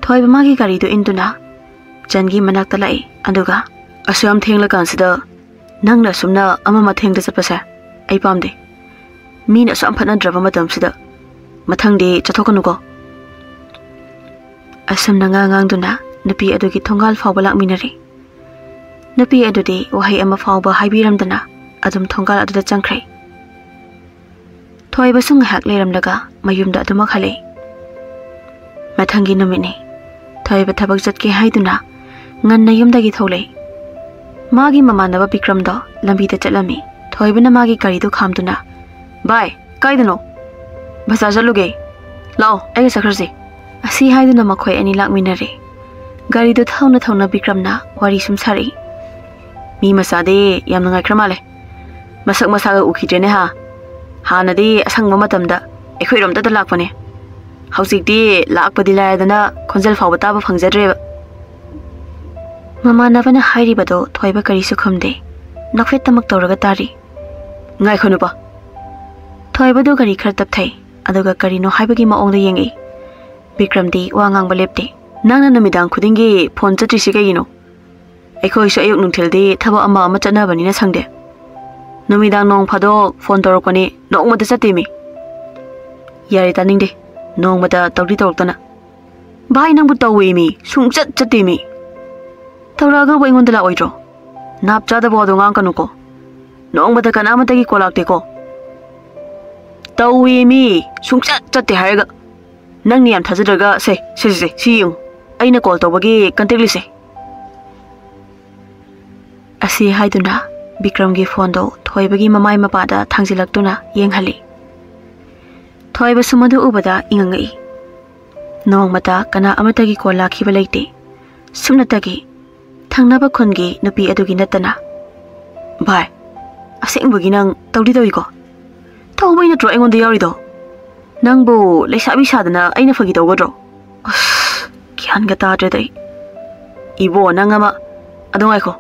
ꯊꯣꯏꯕ ꯃꯥꯒꯤ ꯒꯥꯔꯤꯗꯨ ꯏꯟꯗꯨꯅ ꯆꯟꯒꯤ ꯃꯅꯥꯛꯇ ꯂꯥꯛꯏ, ꯑꯗꯨꯒ, "ꯑꯁꯨꯛ ꯌꯥꯝ ꯊꯦꯡꯂꯀꯥꯟꯁꯤꯗ ꯅꯪꯅ ꯑꯁꯨꯝꯅ ꯑꯃ ꯃꯊꯦꯡꯗ ꯆꯠꯄꯁꯦ ꯑꯩ ꯄꯥꯝꯗꯦ꯫ ꯃꯤꯅ ꯑꯁꯨꯛ ꯌꯥꯝ ꯐꯠꯅꯗ꯭ꯔꯕ ꯃꯇꯝꯁꯤꯗ ꯃꯊꯪꯗꯤ ꯆꯠꯊꯣꯛꯀꯅꯨꯀꯣ꯫ ꯑꯁꯨꯝꯅ ꯉꯥꯡ ꯉꯥꯡꯗꯨꯅ ꯅꯨꯄꯤ ꯑꯗꯨꯒꯤ ꯊꯣꯡꯒꯥꯜ ꯐꯥꯎꯕ ꯂꯥꯛꯃꯤꯟꯅꯔꯦ꯫ ꯅꯨꯄꯤ ꯑꯗꯨꯗꯤ ꯋꯥꯍꯩ ꯑꯃ ꯐꯥꯎꯕ ꯍꯥꯏꯕꯤꯔꯝꯗꯅ ꯑꯗꯨꯝ ꯊꯣꯡꯒꯥꯜ ꯑꯗꯨꯗ ꯆꯪꯈ꯭ꯔꯦ꯫ ꯊꯣꯏꯕꯁꯨ ꯉꯥꯏꯍꯥꯛ ꯂꯩꯔꯝꯂꯒ ꯃꯌꯨꯝꯗ ꯑꯗꯨꯃꯛ ꯍꯜꯂꯛꯏ꯫ ꯃꯊꯪꯒꯤ ꯅꯨꯃꯤꯠꯅꯤ꯫ ꯊꯣꯏꯕ ꯊꯕꯛ ꯆꯠꯀꯦ ꯍꯥꯏꯗꯨꯅ ꯉꯟꯅ ꯌꯨꯝꯗꯒꯤ ꯊꯣꯛꯂꯛꯏ꯫ ꯃꯥꯒꯤ ꯃꯃꯥꯟꯅꯕ ꯕꯤꯀ꯭ꯔꯝꯗꯣ ꯂꯝꯕꯤꯗ ꯆꯠꯂꯝꯃꯤ꯫ ꯊꯣꯏꯕꯅ ꯃꯥꯒꯤ ꯒꯥꯔꯤꯗꯨ ꯈꯥꯝꯗꯨꯅ, "ꯚꯥꯏ, ꯀꯥꯏꯗꯅꯣ?" "ꯕꯖꯥꯔ ꯆꯠꯂꯨꯒꯦ꯫ ꯂꯥꯛꯑꯣ, ꯑꯩꯒ ꯆꯠꯈ꯭ꯔꯁꯤ꯫" ꯑꯁꯤ ꯍꯥꯏꯗꯨꯅ ꯃꯈꯣꯏ ꯑꯅꯤ ꯂꯥꯛꯃꯤꯟꯅꯔꯦ꯫ ꯒꯥꯔꯤꯗꯨ ꯊꯧꯅ ꯊꯧꯅ ꯕꯤꯀ꯭ꯔꯝꯅ ꯋꯥꯔꯤ ꯁꯨꯝ ꯁꯥꯔꯛꯏ꯫ "ꯃꯤ ꯃꯆꯥꯗꯤ ꯌꯥꯝ ꯅꯨꯡꯉꯥꯏꯈ꯭ꯔ ꯃꯥꯜꯂꯦ꯫ ꯃꯁꯛ ꯃꯁꯥꯒ ꯎꯈꯤꯗ꯭ꯔꯦꯅꯦ ꯍꯥ꯫ ꯍꯥꯟꯅꯗꯤ ꯑꯁꯪꯕ ꯃꯇꯝꯗ ꯑꯩꯈꯣꯏꯔꯣꯝꯗꯇ ꯂꯥꯛꯄꯅꯦ꯫ ꯍꯧꯖꯤꯛꯇꯤ ꯂꯥꯛꯄꯗꯤ ꯂꯥꯏꯔꯗꯅ ꯈꯣꯟꯖꯦꯜ ꯐꯥꯎꯕ ꯇꯥꯕ ꯐꯪꯖꯗ꯭ꯔꯦꯕ꯫" ꯃꯃꯥꯟꯅꯕꯅ ꯍꯥꯏꯔꯤꯕꯗꯣ ꯊꯣꯏꯕ ꯀꯔꯤꯁꯨ ꯈꯨꯝꯗꯦ꯫ ꯅꯣꯛꯐꯦꯠꯇꯃꯛ ꯇꯧꯔꯒ ꯇꯥꯔꯤ꯫ "ꯉꯥꯏꯈꯣ ꯅꯨꯄꯥ꯫" ꯊꯣꯏꯕꯗꯨ ꯒꯥꯔꯤ ꯈꯔ ꯇꯞꯊꯩ, ꯑꯗꯨꯒ ꯀꯔꯤꯅꯣ ꯍꯥꯏꯕꯒꯤ ꯃꯑꯣꯡꯗ ꯌꯦꯡꯉꯛꯏ꯫ ꯕꯤꯀ꯭ꯔꯝꯗꯤ ꯋꯥ ꯉꯥꯡꯕ ꯂꯦꯞꯇꯦ꯫ "ꯅꯪꯅ ꯅꯨꯃꯤꯗꯥꯡ ꯈꯨꯗꯤꯡꯒꯤ ꯐꯣꯟ ꯆꯠꯇ꯭ꯔꯤꯁꯤ ꯀꯩꯒꯤꯅꯣ? ꯑꯩꯈꯣꯏꯁꯨ ꯑꯌꯨꯛ ꯅꯨꯡꯊꯤꯜꯗꯤ ꯊꯕꯛ ꯑꯃ ꯑꯃ ꯆꯠꯅꯕꯅꯤꯅ ꯁꯪꯗꯦ꯫ ꯅꯨꯃꯤꯗꯥꯡ ꯅꯣꯡ ꯐꯥꯗꯣꯛ ꯐꯣꯟ ꯇꯧꯔꯛꯄꯅꯤ, ꯅꯣꯡꯃꯇ ꯆꯠꯇꯦꯃꯤ꯫" "ꯌꯥꯔꯦ, ꯇꯥꯅꯤꯡꯗꯦ꯫ ꯅꯣꯡꯃꯇ ꯇꯧꯗꯤ ꯇꯧꯔꯛꯇꯅ꯫" "ꯚꯥꯏ, ꯅꯪꯕꯨ ꯇꯧꯋꯦꯃꯤ, ꯁꯨꯡꯆꯠ ꯆꯠꯇꯦꯃꯤ꯫" "ꯇꯧꯔꯛꯑꯒꯕꯨ ꯑꯩꯉꯣꯟꯗ ꯂꯥꯛꯑꯣꯏꯗ꯭ꯔꯣ? ꯅꯥꯞ ꯆꯥꯗꯕ ꯋꯥꯗꯣ ꯉꯥꯡꯀꯅꯨꯀꯣ꯫ ꯅꯣꯡꯃꯇ ꯀꯅꯥꯃꯠꯇꯒꯤ ꯀꯣꯜ ꯂꯥꯛꯇꯦꯀꯣ꯫" "ꯇꯧꯋꯦꯃꯤ, ꯁꯨꯡꯆꯠ ꯆꯠꯇꯦ ꯍꯥꯏꯔꯒ꯫ ꯅꯪꯅ ꯌꯥꯝ ꯊꯥꯖꯗ꯭ꯔꯒ ꯁꯦ, ꯁꯦ, ꯁꯦ, ꯁꯦ, ꯁꯤ ꯌꯦꯡꯉꯨ꯫ ꯑꯩꯅ ꯀꯣꯜ ꯇꯧꯕꯒꯤ ꯀꯟꯇꯦꯛ ꯂꯤꯁꯁꯦ꯫" ꯑꯁꯤ ꯍꯥꯏꯗꯨꯅ ꯕꯤꯀ꯭ꯔꯝꯒꯤ ꯐꯣꯟꯗꯣ ꯊꯣꯏꯕꯒꯤ ꯃꯃꯥꯏ ꯃꯄꯥꯗ ꯊꯥꯡꯖꯤꯜꯂꯛꯇꯨꯅ ꯌꯦꯡꯍꯜꯂꯤ꯫ ꯊꯣꯏꯕꯁꯨ ꯃꯗꯨ ꯎꯕꯗ ꯏꯉꯛꯉꯛꯏ꯫ ꯅꯣꯡꯃꯇ ꯀꯅꯥ ꯑꯃꯠꯇꯒꯤ ꯀꯣꯜ ꯂꯥꯛꯈꯤꯕ ꯂꯩꯇꯦ꯫ ꯁꯨꯞꯅꯇꯒꯤ ꯊꯪꯅꯕ ꯈꯨꯟꯒꯤ ꯅꯨꯄꯤ ꯑꯗꯨꯒꯤ ꯅꯠꯇꯅ꯫ "ꯚꯥꯏ, ꯑꯁꯦꯡꯕꯒꯤ ꯅꯪ ꯇꯧꯗꯤ ꯇꯧꯏꯀꯣ? ꯇꯧꯕꯩ ꯅꯠꯇ꯭ꯔꯣ ꯑꯩꯉꯣꯟꯗ ꯌꯥꯎꯔꯤꯗꯣ? ꯅꯪꯕꯨ ꯂꯩꯁꯥꯕꯤ ꯁꯥꯗꯅ ꯑꯩꯅ ꯐꯥꯒꯤ ꯇꯧꯒꯗ꯭ꯔꯣ? ꯑꯁ, ꯒ꯭ꯌꯥꯟꯒ ꯇꯥꯗ꯭ꯔꯦꯗ ꯑꯩ꯫" "ꯏꯕꯣ, ꯅꯪ ꯑꯃ꯫ ꯑꯗꯣ ꯉꯥꯏꯈꯣ,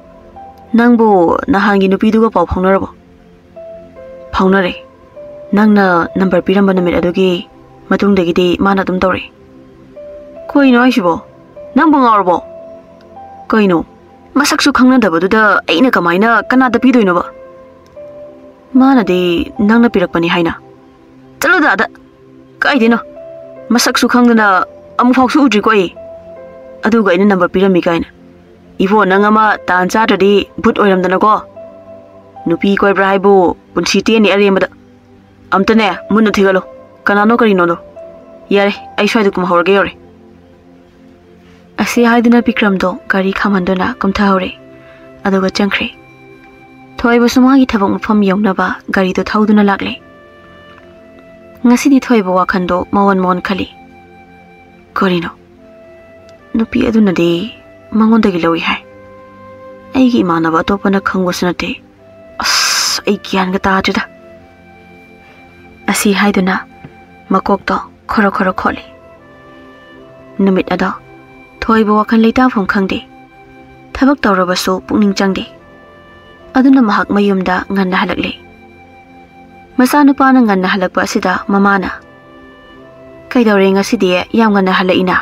ꯅꯪꯕꯨ ꯅꯍꯥꯟꯒꯤ ꯅꯨꯄꯤꯗꯨꯒ ꯄꯥꯎ ꯐꯥꯎꯅꯔꯕꯣ?" "ꯐꯥꯎꯅꯔꯦ꯫ ꯅꯪꯅ ꯅꯝꯕꯔ ꯄꯤꯔꯝꯕ ꯅꯨꯃꯤꯠ ꯑꯗꯨꯒꯤ ꯃꯇꯨꯡꯗꯒꯤꯗꯤ ꯃꯥꯅ ꯑꯗꯨꯝ ꯇꯧꯔꯛꯏ꯫" "ꯀꯩꯅꯣ ꯍꯥꯏꯁꯤꯕꯣ? ꯅꯪꯕꯨ ꯉꯥꯎꯔꯕꯣ? ꯀꯩꯅꯣ? ꯃꯁꯛꯁꯨ ꯈꯪꯅꯗꯕꯗꯨꯗ ꯑꯩꯅ ꯀꯃꯥꯏꯅ ꯀꯅꯥꯗ ꯄꯤꯗꯣꯏꯅꯣꯕ? ꯃꯥꯅꯗꯤ ꯅꯪꯅ ꯄꯤꯔꯛꯄꯅꯤ ꯍꯥꯏꯅ꯫ ꯆꯠꯂꯨꯗ ꯑꯗ! ꯀꯥꯏꯗꯩꯅꯣ? ꯃꯁꯛꯁꯨ ꯈꯪꯗꯅ ꯑꯃꯨꯛꯐꯥꯎꯁꯨ ꯎꯗ꯭ꯔꯤꯀꯣ ꯑꯩ꯫ ꯑꯗꯨꯒ ꯑꯩꯅ ꯅꯝꯕꯔ ꯄꯤꯔꯝꯃꯤ ꯀꯥꯏꯅ꯫ ꯏꯕꯣ, ꯅꯪ ꯑꯃ ꯇꯥꯟ ꯆꯥꯗ꯭ꯔꯗꯤ ꯚꯨꯠ ꯑꯣꯏꯔꯝꯗꯅꯀꯣ꯫ ꯅꯨꯄꯤ ꯀꯣꯏꯕ꯭ꯔꯥ ꯍꯥꯏꯕꯨ ꯄꯨꯟꯁꯤ ꯇꯦꯟꯅꯤ ꯑꯔꯦꯝꯕꯗ꯫ ꯑꯝꯇꯅꯦ ꯃꯨꯟꯅ ꯊꯤꯒꯠꯂꯣ, ꯀꯅꯥꯅꯣ ꯀꯔꯤꯅꯣꯗꯣ꯫ ꯌꯥꯔꯦ, ꯑꯩ ꯁ꯭ꯋꯥꯏꯗ ꯀꯨꯝꯍꯧꯔꯒꯦ ꯌꯧꯔꯦ꯫ ꯑꯁꯤ ꯍꯥꯏꯗꯨꯅ ꯕꯤꯀ꯭ꯔꯝꯗꯣ ꯒꯥꯔꯤ ꯈꯥꯝꯍꯟꯗꯨꯅ ꯀꯨꯝꯊꯍꯧꯔꯦ, ꯑꯗꯨꯒ ꯆꯪꯈ꯭ꯔꯦ꯫ ꯊꯣꯏꯕꯁꯨ ꯃꯥꯒꯤ ꯊꯕꯛ ꯃꯐꯝ ꯌꯧꯅꯕ ꯒꯥꯔꯤꯗꯨ ꯊꯧꯗꯨꯅ ꯂꯥꯛꯂꯦ꯫ ꯉꯁꯤꯗꯤ ꯊꯣꯏꯕ ꯋꯥꯈꯜꯗꯣ ꯃꯑꯣꯟ ꯃꯑꯣꯟ ꯈꯜꯂꯤ꯫ ꯀꯔꯤꯅꯣ? ꯅꯨꯄꯤ ꯑꯗꯨꯅꯗꯤ ꯃꯉꯣꯟꯗꯒꯤ ꯂꯧꯏ ꯍꯥꯏ꯫ ꯑꯩꯒꯤ ꯏꯃꯥꯟꯅꯕ ꯑꯇꯣꯞꯄꯅ ꯈꯪꯕꯁꯨ ꯅꯠꯇꯦ꯫ ꯑꯁ, ꯑꯩ ꯒ꯭ꯌꯥꯟꯒ ꯇꯥꯗ꯭ꯔꯦꯗ꯫ ꯑꯁꯤ ꯍꯥꯏꯗꯨꯅ ꯃꯀꯣꯛꯇꯣ ꯈꯣꯔꯣ ꯈꯣꯔꯣ ꯈꯣꯠꯂꯤ꯫ ꯅꯨꯃꯤꯠ ꯑꯗꯣ ꯊꯣꯏꯕ ꯋꯥꯈꯜ ꯂꯩꯇꯥꯐꯝ ꯈꯪꯗꯦ꯫ ꯊꯕꯛ ꯇꯧꯔꯕꯁꯨ ꯄꯨꯛꯅꯤꯡ ꯆꯪꯗꯦ꯫ ꯑꯗꯨꯅ ꯃꯍꯥꯛ ꯃꯌꯨꯝꯗ ꯉꯟꯅ ꯍꯜꯂꯛꯂꯦ꯫ ꯃꯆꯥꯅꯨꯄꯥꯅ ꯉꯟꯅ ꯍꯜꯂꯛꯄ ꯑꯁꯤꯗ ꯃꯃꯥꯅ, "ꯀꯩꯗꯧꯔꯦ ꯉꯁꯤꯗꯤ ꯌꯥꯝ ꯉꯟꯅ ꯍꯜꯂꯛꯏꯅ?"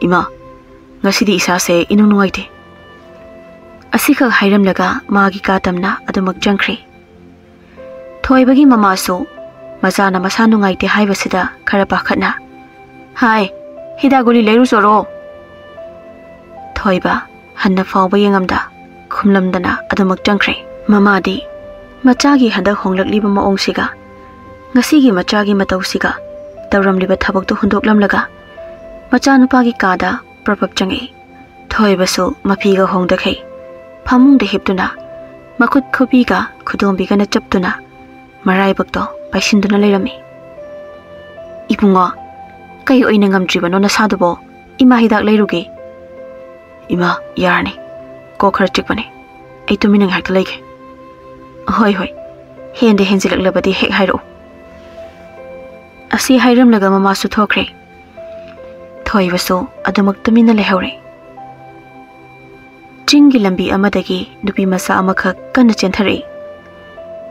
"ꯏꯃꯥ, ꯉꯁꯤꯗꯤ ꯏꯁꯥꯁꯦ ꯏꯅꯨꯡ ꯅꯨꯡꯉꯥꯏꯇꯦ꯫" ꯑꯁꯤꯈꯛ ꯍꯥꯏꯔꯝꯂꯒ ꯃꯥꯒꯤ ꯀꯥ ꯇꯝꯅ ꯑꯗꯨꯃꯛ ꯆꯪꯈ꯭ꯔꯦ꯫ ꯊꯣꯏꯕꯒꯤ ꯃꯃꯥꯁꯨ ꯃꯆꯥꯅ ꯃꯁꯥ ꯅꯨꯡꯉꯥꯏꯇꯦ ꯍꯥꯏꯕꯁꯤꯗ ꯈꯔ ꯄꯥꯈꯠꯅ, "ꯍꯥꯏ, ꯍꯤꯗꯥꯛ ꯒꯨꯂꯤ ꯂꯩꯔꯨꯆꯣꯔꯣ꯫" ꯊꯣꯏꯕ ꯍꯟꯅ ꯐꯥꯎꯕ ꯌꯦꯡꯉꯝꯗ ꯈꯨꯝꯂꯝꯗꯅ ꯑꯗꯨꯃꯛ ꯆꯪꯈ꯭ꯔꯦ꯫ ꯃꯃꯥꯗꯤ ꯃꯆꯥꯒꯤ ꯍꯟꯗꯛ ꯍꯣꯡꯂꯛꯂꯤꯕ ꯃꯑꯣꯡꯁꯤꯒ ꯉꯁꯤꯒꯤ ꯃꯆꯥꯒꯤ ꯃꯇꯧꯁꯤꯒ ꯇꯧꯔꯝꯂꯤꯕ ꯊꯕꯛꯇꯨ ꯍꯨꯟꯗꯣꯛꯂꯝꯂꯒ ꯃꯆꯥꯅꯨꯄꯥꯒꯤ ꯀꯥꯗ ꯄ꯭ꯔꯞ ꯄ꯭ꯔꯞ ꯆꯪꯉꯛꯏ꯫ ꯊꯣꯏꯕꯁꯨ ꯃꯐꯤꯒ ꯍꯣꯡꯗꯈꯩ ꯐꯃꯨꯡꯗ ꯍꯤꯞꯇꯨꯅ ꯃꯈꯨꯠ ꯈꯨꯕꯤꯒ ꯈꯨꯗꯣꯝꯕꯤꯒꯅ ꯆꯞꯇꯨꯅ ꯃꯔꯥꯏꯕꯛꯇꯣ ꯄꯥꯏꯁꯤꯟꯗꯨꯅ ꯂꯩꯔꯝꯃꯤ꯫ "ꯏꯕꯨꯡꯉꯣ, ꯀꯩ ꯑꯣꯏꯅ ꯉꯝꯗ꯭ꯔꯤꯕꯅꯣ ꯅꯁꯥꯗꯨꯕꯣ? ꯏꯃꯥ ꯍꯤꯗꯥꯛ ꯂꯩꯔꯨꯒꯦ꯫" "ꯏꯃꯥ, ꯌꯥꯔꯅꯤ꯫ ꯀꯣꯛ ꯈꯔ ꯆꯤꯛꯄꯅꯦ꯫ ꯑꯩ ꯇꯨꯃꯤꯟꯅ ꯉꯥꯏꯍꯥꯛꯇ ꯂꯩꯒꯦ꯫" "ꯍꯣꯏ, ꯍꯣꯏ꯫ ꯍꯦꯟꯗ ꯍꯦꯟꯖꯤꯜꯂꯛꯂꯕꯗꯤ ꯍꯦꯛ ꯍꯥꯏꯔꯛꯎ꯫" ꯑꯁꯤ ꯍꯥꯏꯔꯝꯂꯒ ꯃꯃꯥꯁꯨ ꯊꯣꯛꯈ꯭ꯔꯦ꯫ ꯊꯣꯏꯕꯁꯨ ꯑꯗꯨꯃꯛ ꯇꯨꯃꯤꯟꯅ ꯂꯩꯍꯧꯔꯦ꯫ ꯆꯤꯡꯒꯤ ꯂꯝꯕꯤ ꯑꯃꯗꯒꯤ ꯅꯨꯄꯤ ꯃꯆꯥ ꯑꯃꯈꯛ ꯀꯟꯅ ꯆꯦꯟꯊꯔꯛꯏ꯫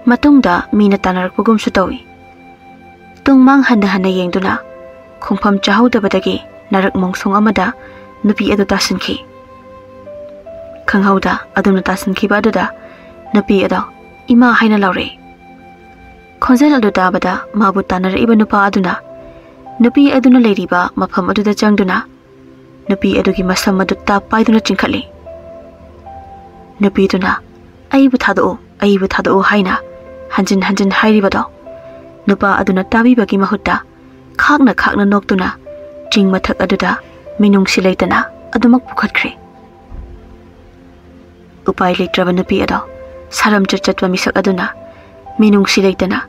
ꯃꯇꯨꯡꯗ ꯃꯤꯅ ꯇꯥꯟꯅꯔꯛꯄꯒꯨꯝꯁꯨ ꯇꯧꯏ꯫ ꯇꯨꯡ ꯃꯥꯡ ꯍꯟꯅ ꯍꯟꯅ ꯌꯦꯡꯗꯨꯅ ꯈꯣꯡꯐꯝ ꯆꯥꯍꯧꯗꯕꯗꯒꯤ ꯅꯥꯔꯛ ꯃꯣꯡꯁꯣꯡ ꯑꯃꯗ ꯅꯨꯄꯤ ꯑꯗꯨ ꯇꯥꯁꯤꯟꯈꯤ꯫ ꯈꯪꯍꯧꯗ ꯑꯗꯨꯝꯅ ꯇꯥꯁꯤꯟꯈꯤꯕ ꯑꯗꯨꯗ ꯅꯨꯄꯤ ꯑꯗꯣ "ꯏꯃꯥ" ꯍꯥꯏꯅ ꯂꯥꯎꯔꯛꯏ꯫ ꯈꯣꯟꯖꯦꯜ ꯑꯗꯨ ꯇꯥꯕꯗ ꯃꯥꯕꯨ ꯇꯥꯟꯅꯔꯛꯏꯕ ꯅꯨꯄꯥ ꯑꯗꯨꯅ ꯅꯨꯄꯤ ꯑꯗꯨꯅ ꯂꯩꯔꯤꯕ ꯃꯐꯝ ꯑꯗꯨꯗ ꯆꯪꯗꯨꯅ ꯅꯨꯄꯤ ꯑꯗꯨꯒꯤ ꯃꯁꯝ ꯑꯗꯨ ꯇꯥꯞ ꯄꯥꯏꯗꯨꯅ ꯆꯤꯡꯈꯠꯂꯤ꯫ ꯅꯨꯄꯤꯗꯨꯅ "ꯑꯩꯕꯨ ꯊꯥꯗꯣꯛꯎ, ꯑꯩꯕꯨ ꯊꯥꯗꯣꯛꯎ" ꯍꯥꯏꯅ ꯍꯟꯖꯤꯟ ꯍꯟꯖꯤꯟ ꯍꯥꯏꯔꯤꯕꯗꯣ ꯅꯨꯄꯥ ꯑꯗꯨꯅ ꯇꯥꯕꯤꯕꯒꯤ ꯃꯍꯨꯠꯇ ꯈꯥꯛꯅ ꯈꯥꯛꯅ ꯅꯣꯛꯇꯨꯅ ꯆꯤꯡ ꯃꯊꯛ ꯑꯗꯨꯗ ꯃꯤꯅꯨꯡꯁꯤ ꯂꯩꯇꯅ ꯑꯗꯨꯃꯛ ꯄꯨꯈꯠꯈ꯭ꯔꯦ꯫ ꯎꯄꯥꯏ ꯂꯩꯇ꯭ꯔꯕ ꯅꯨꯄꯤ ꯑꯗꯣ ꯁꯥꯔꯝ ꯆꯠ ꯆꯠꯄ ꯃꯤꯁꯛ ꯑꯗꯨꯅ ꯃꯤꯅꯨꯡꯁꯤ ꯂꯩꯇꯅ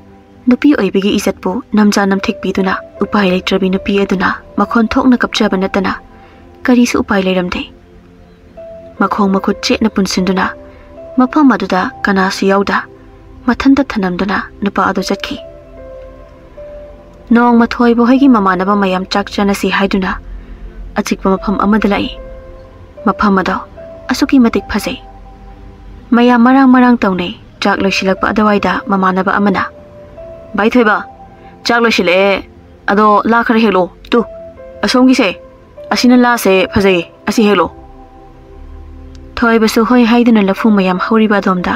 ꯅꯨꯄꯤ ꯑꯣꯏꯕꯒꯤ ꯏꯖꯠꯄꯨ ꯅꯝꯖꯥ ꯅꯝꯊꯤꯛ ꯄꯤꯗꯨꯅ ꯎꯄꯥꯏ ꯂꯩꯇ꯭ꯔꯕꯤ ꯅꯨꯄꯤ ꯑꯗꯨꯅ ꯃꯈꯣꯟ ꯊꯣꯛꯅ ꯀꯞꯆꯕ ꯅꯠꯇꯅ ꯀꯔꯤꯁꯨ ꯎꯄꯥꯏ ꯂꯩꯔꯝꯗꯦ꯫ ꯃꯈꯣꯡ ꯃꯈꯨꯠ ꯆꯦꯠꯅ ꯄꯨꯟꯁꯤꯟꯗꯨꯅ ꯃꯐꯝ ꯑꯗꯨꯗ ꯀꯅꯥꯁꯨ ꯌꯥꯎꯗ ꯃꯊꯟꯇ ꯊꯅꯝꯗꯨꯅ ꯅꯨꯄꯥ ꯑꯗꯨ ꯆꯠꯈꯤ꯫ ꯅꯣꯡꯃ ꯊꯣꯏꯕ ꯍꯣꯏꯒꯤ ꯃꯃꯥꯟꯅꯕ ꯃꯌꯥꯝ ꯆꯥꯛ ꯆꯥꯅꯁꯤ ꯍꯥꯏꯗꯨꯅ ꯑꯆꯤꯛꯄ ꯃꯐꯝ ꯑꯃꯗ ꯂꯥꯛꯏ꯫ ꯃꯐꯝ ꯑꯗꯣ ꯑꯁꯨꯛꯀꯤ ꯃꯇꯤꯛ ꯐꯖꯩ꯫ ꯃꯌꯥꯝ ꯃꯔꯥꯡ ꯃꯔꯥꯡ ꯇꯧꯅꯩ꯫ ꯆꯥꯛ ꯂꯣꯏꯁꯤꯜꯂꯛꯄ ꯑꯗꯨꯋꯥꯏꯗ ꯃꯃꯥꯟꯅꯕ ꯑꯃꯅ, "ꯚꯥꯏ ꯊꯣꯏꯕ, ꯆꯥꯛ ꯂꯣꯏꯁꯤꯜꯂꯛꯑꯦ, ꯑꯗꯣ ꯂꯥ ꯈꯔ ꯍꯦꯛꯂꯛꯑꯣ꯫ ꯇꯨ, ꯑꯁꯣꯝꯒꯤꯁꯦ, ꯑꯁꯤꯅ ꯂꯥꯁꯦ ꯐꯖꯩꯌꯦ, ꯑꯁꯤ ꯍꯦꯛꯂꯛꯑꯣ"꯫ ꯊꯣꯏꯕꯁꯨ ꯍꯣꯏ ꯍꯥꯏꯗꯨꯅ ꯂꯐꯨ ꯃꯌꯥꯝ ꯍꯧꯔꯤꯕ ꯑꯗꯣꯝꯗ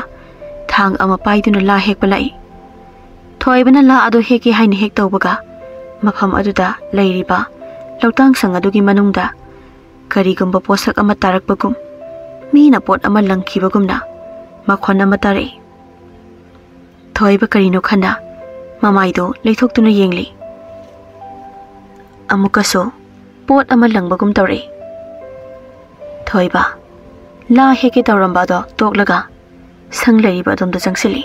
ꯊꯥꯡ ꯑꯃ ꯄꯥꯏꯗꯨꯅ ꯂꯥ ꯍꯦꯛꯄ ꯂꯥꯛꯏ꯫ ꯊꯣꯏꯕꯅ ꯂꯥ ꯑꯗꯨ ꯍꯦꯛꯀꯦ ꯍꯥꯏꯅ ꯍꯦꯛ ꯇꯧꯕꯒ ꯃꯐꯝ ꯑꯗꯨꯗ ꯂꯩꯔꯤꯕ ꯂꯧꯇꯥꯡ ꯁꯪ ꯑꯗꯨꯒꯤ ꯃꯅꯨꯡꯗ ꯀꯔꯤꯒꯨꯝꯕ ꯄꯣꯠꯁꯛ ꯑꯃ ꯇꯥꯔꯛꯄꯒꯨꯝ, ꯃꯤꯅ ꯄꯣꯠ ꯑꯃ ꯂꯪꯈꯤꯕꯒꯨꯝꯅ ꯃꯈꯣꯟ ꯑꯃ ꯇꯥꯔꯛꯏ꯫ ꯊꯣꯏꯕ ꯀꯔꯤꯅꯣ ꯈꯟꯅ ꯃꯃꯥꯏꯗꯨ ꯂꯩꯊꯣꯛꯇꯨꯅ ꯌꯦꯡꯂꯤ꯫ ꯑꯃꯨꯛꯀꯁꯨ ꯄꯣꯠ ꯑꯃ ꯂꯪꯕꯒꯨꯝ ꯇꯧꯔꯛꯏ꯫ ꯊꯣꯏꯕ ꯂꯥ ꯍꯦꯛꯀꯦ ꯇꯧꯔꯝꯕ ꯑꯗꯣ ꯇꯣꯛꯂꯒ ꯁꯪ ꯂꯩꯔꯤꯕ ꯑꯗꯣꯝꯗ ꯆꯪꯁꯤꯜꯂꯤ꯫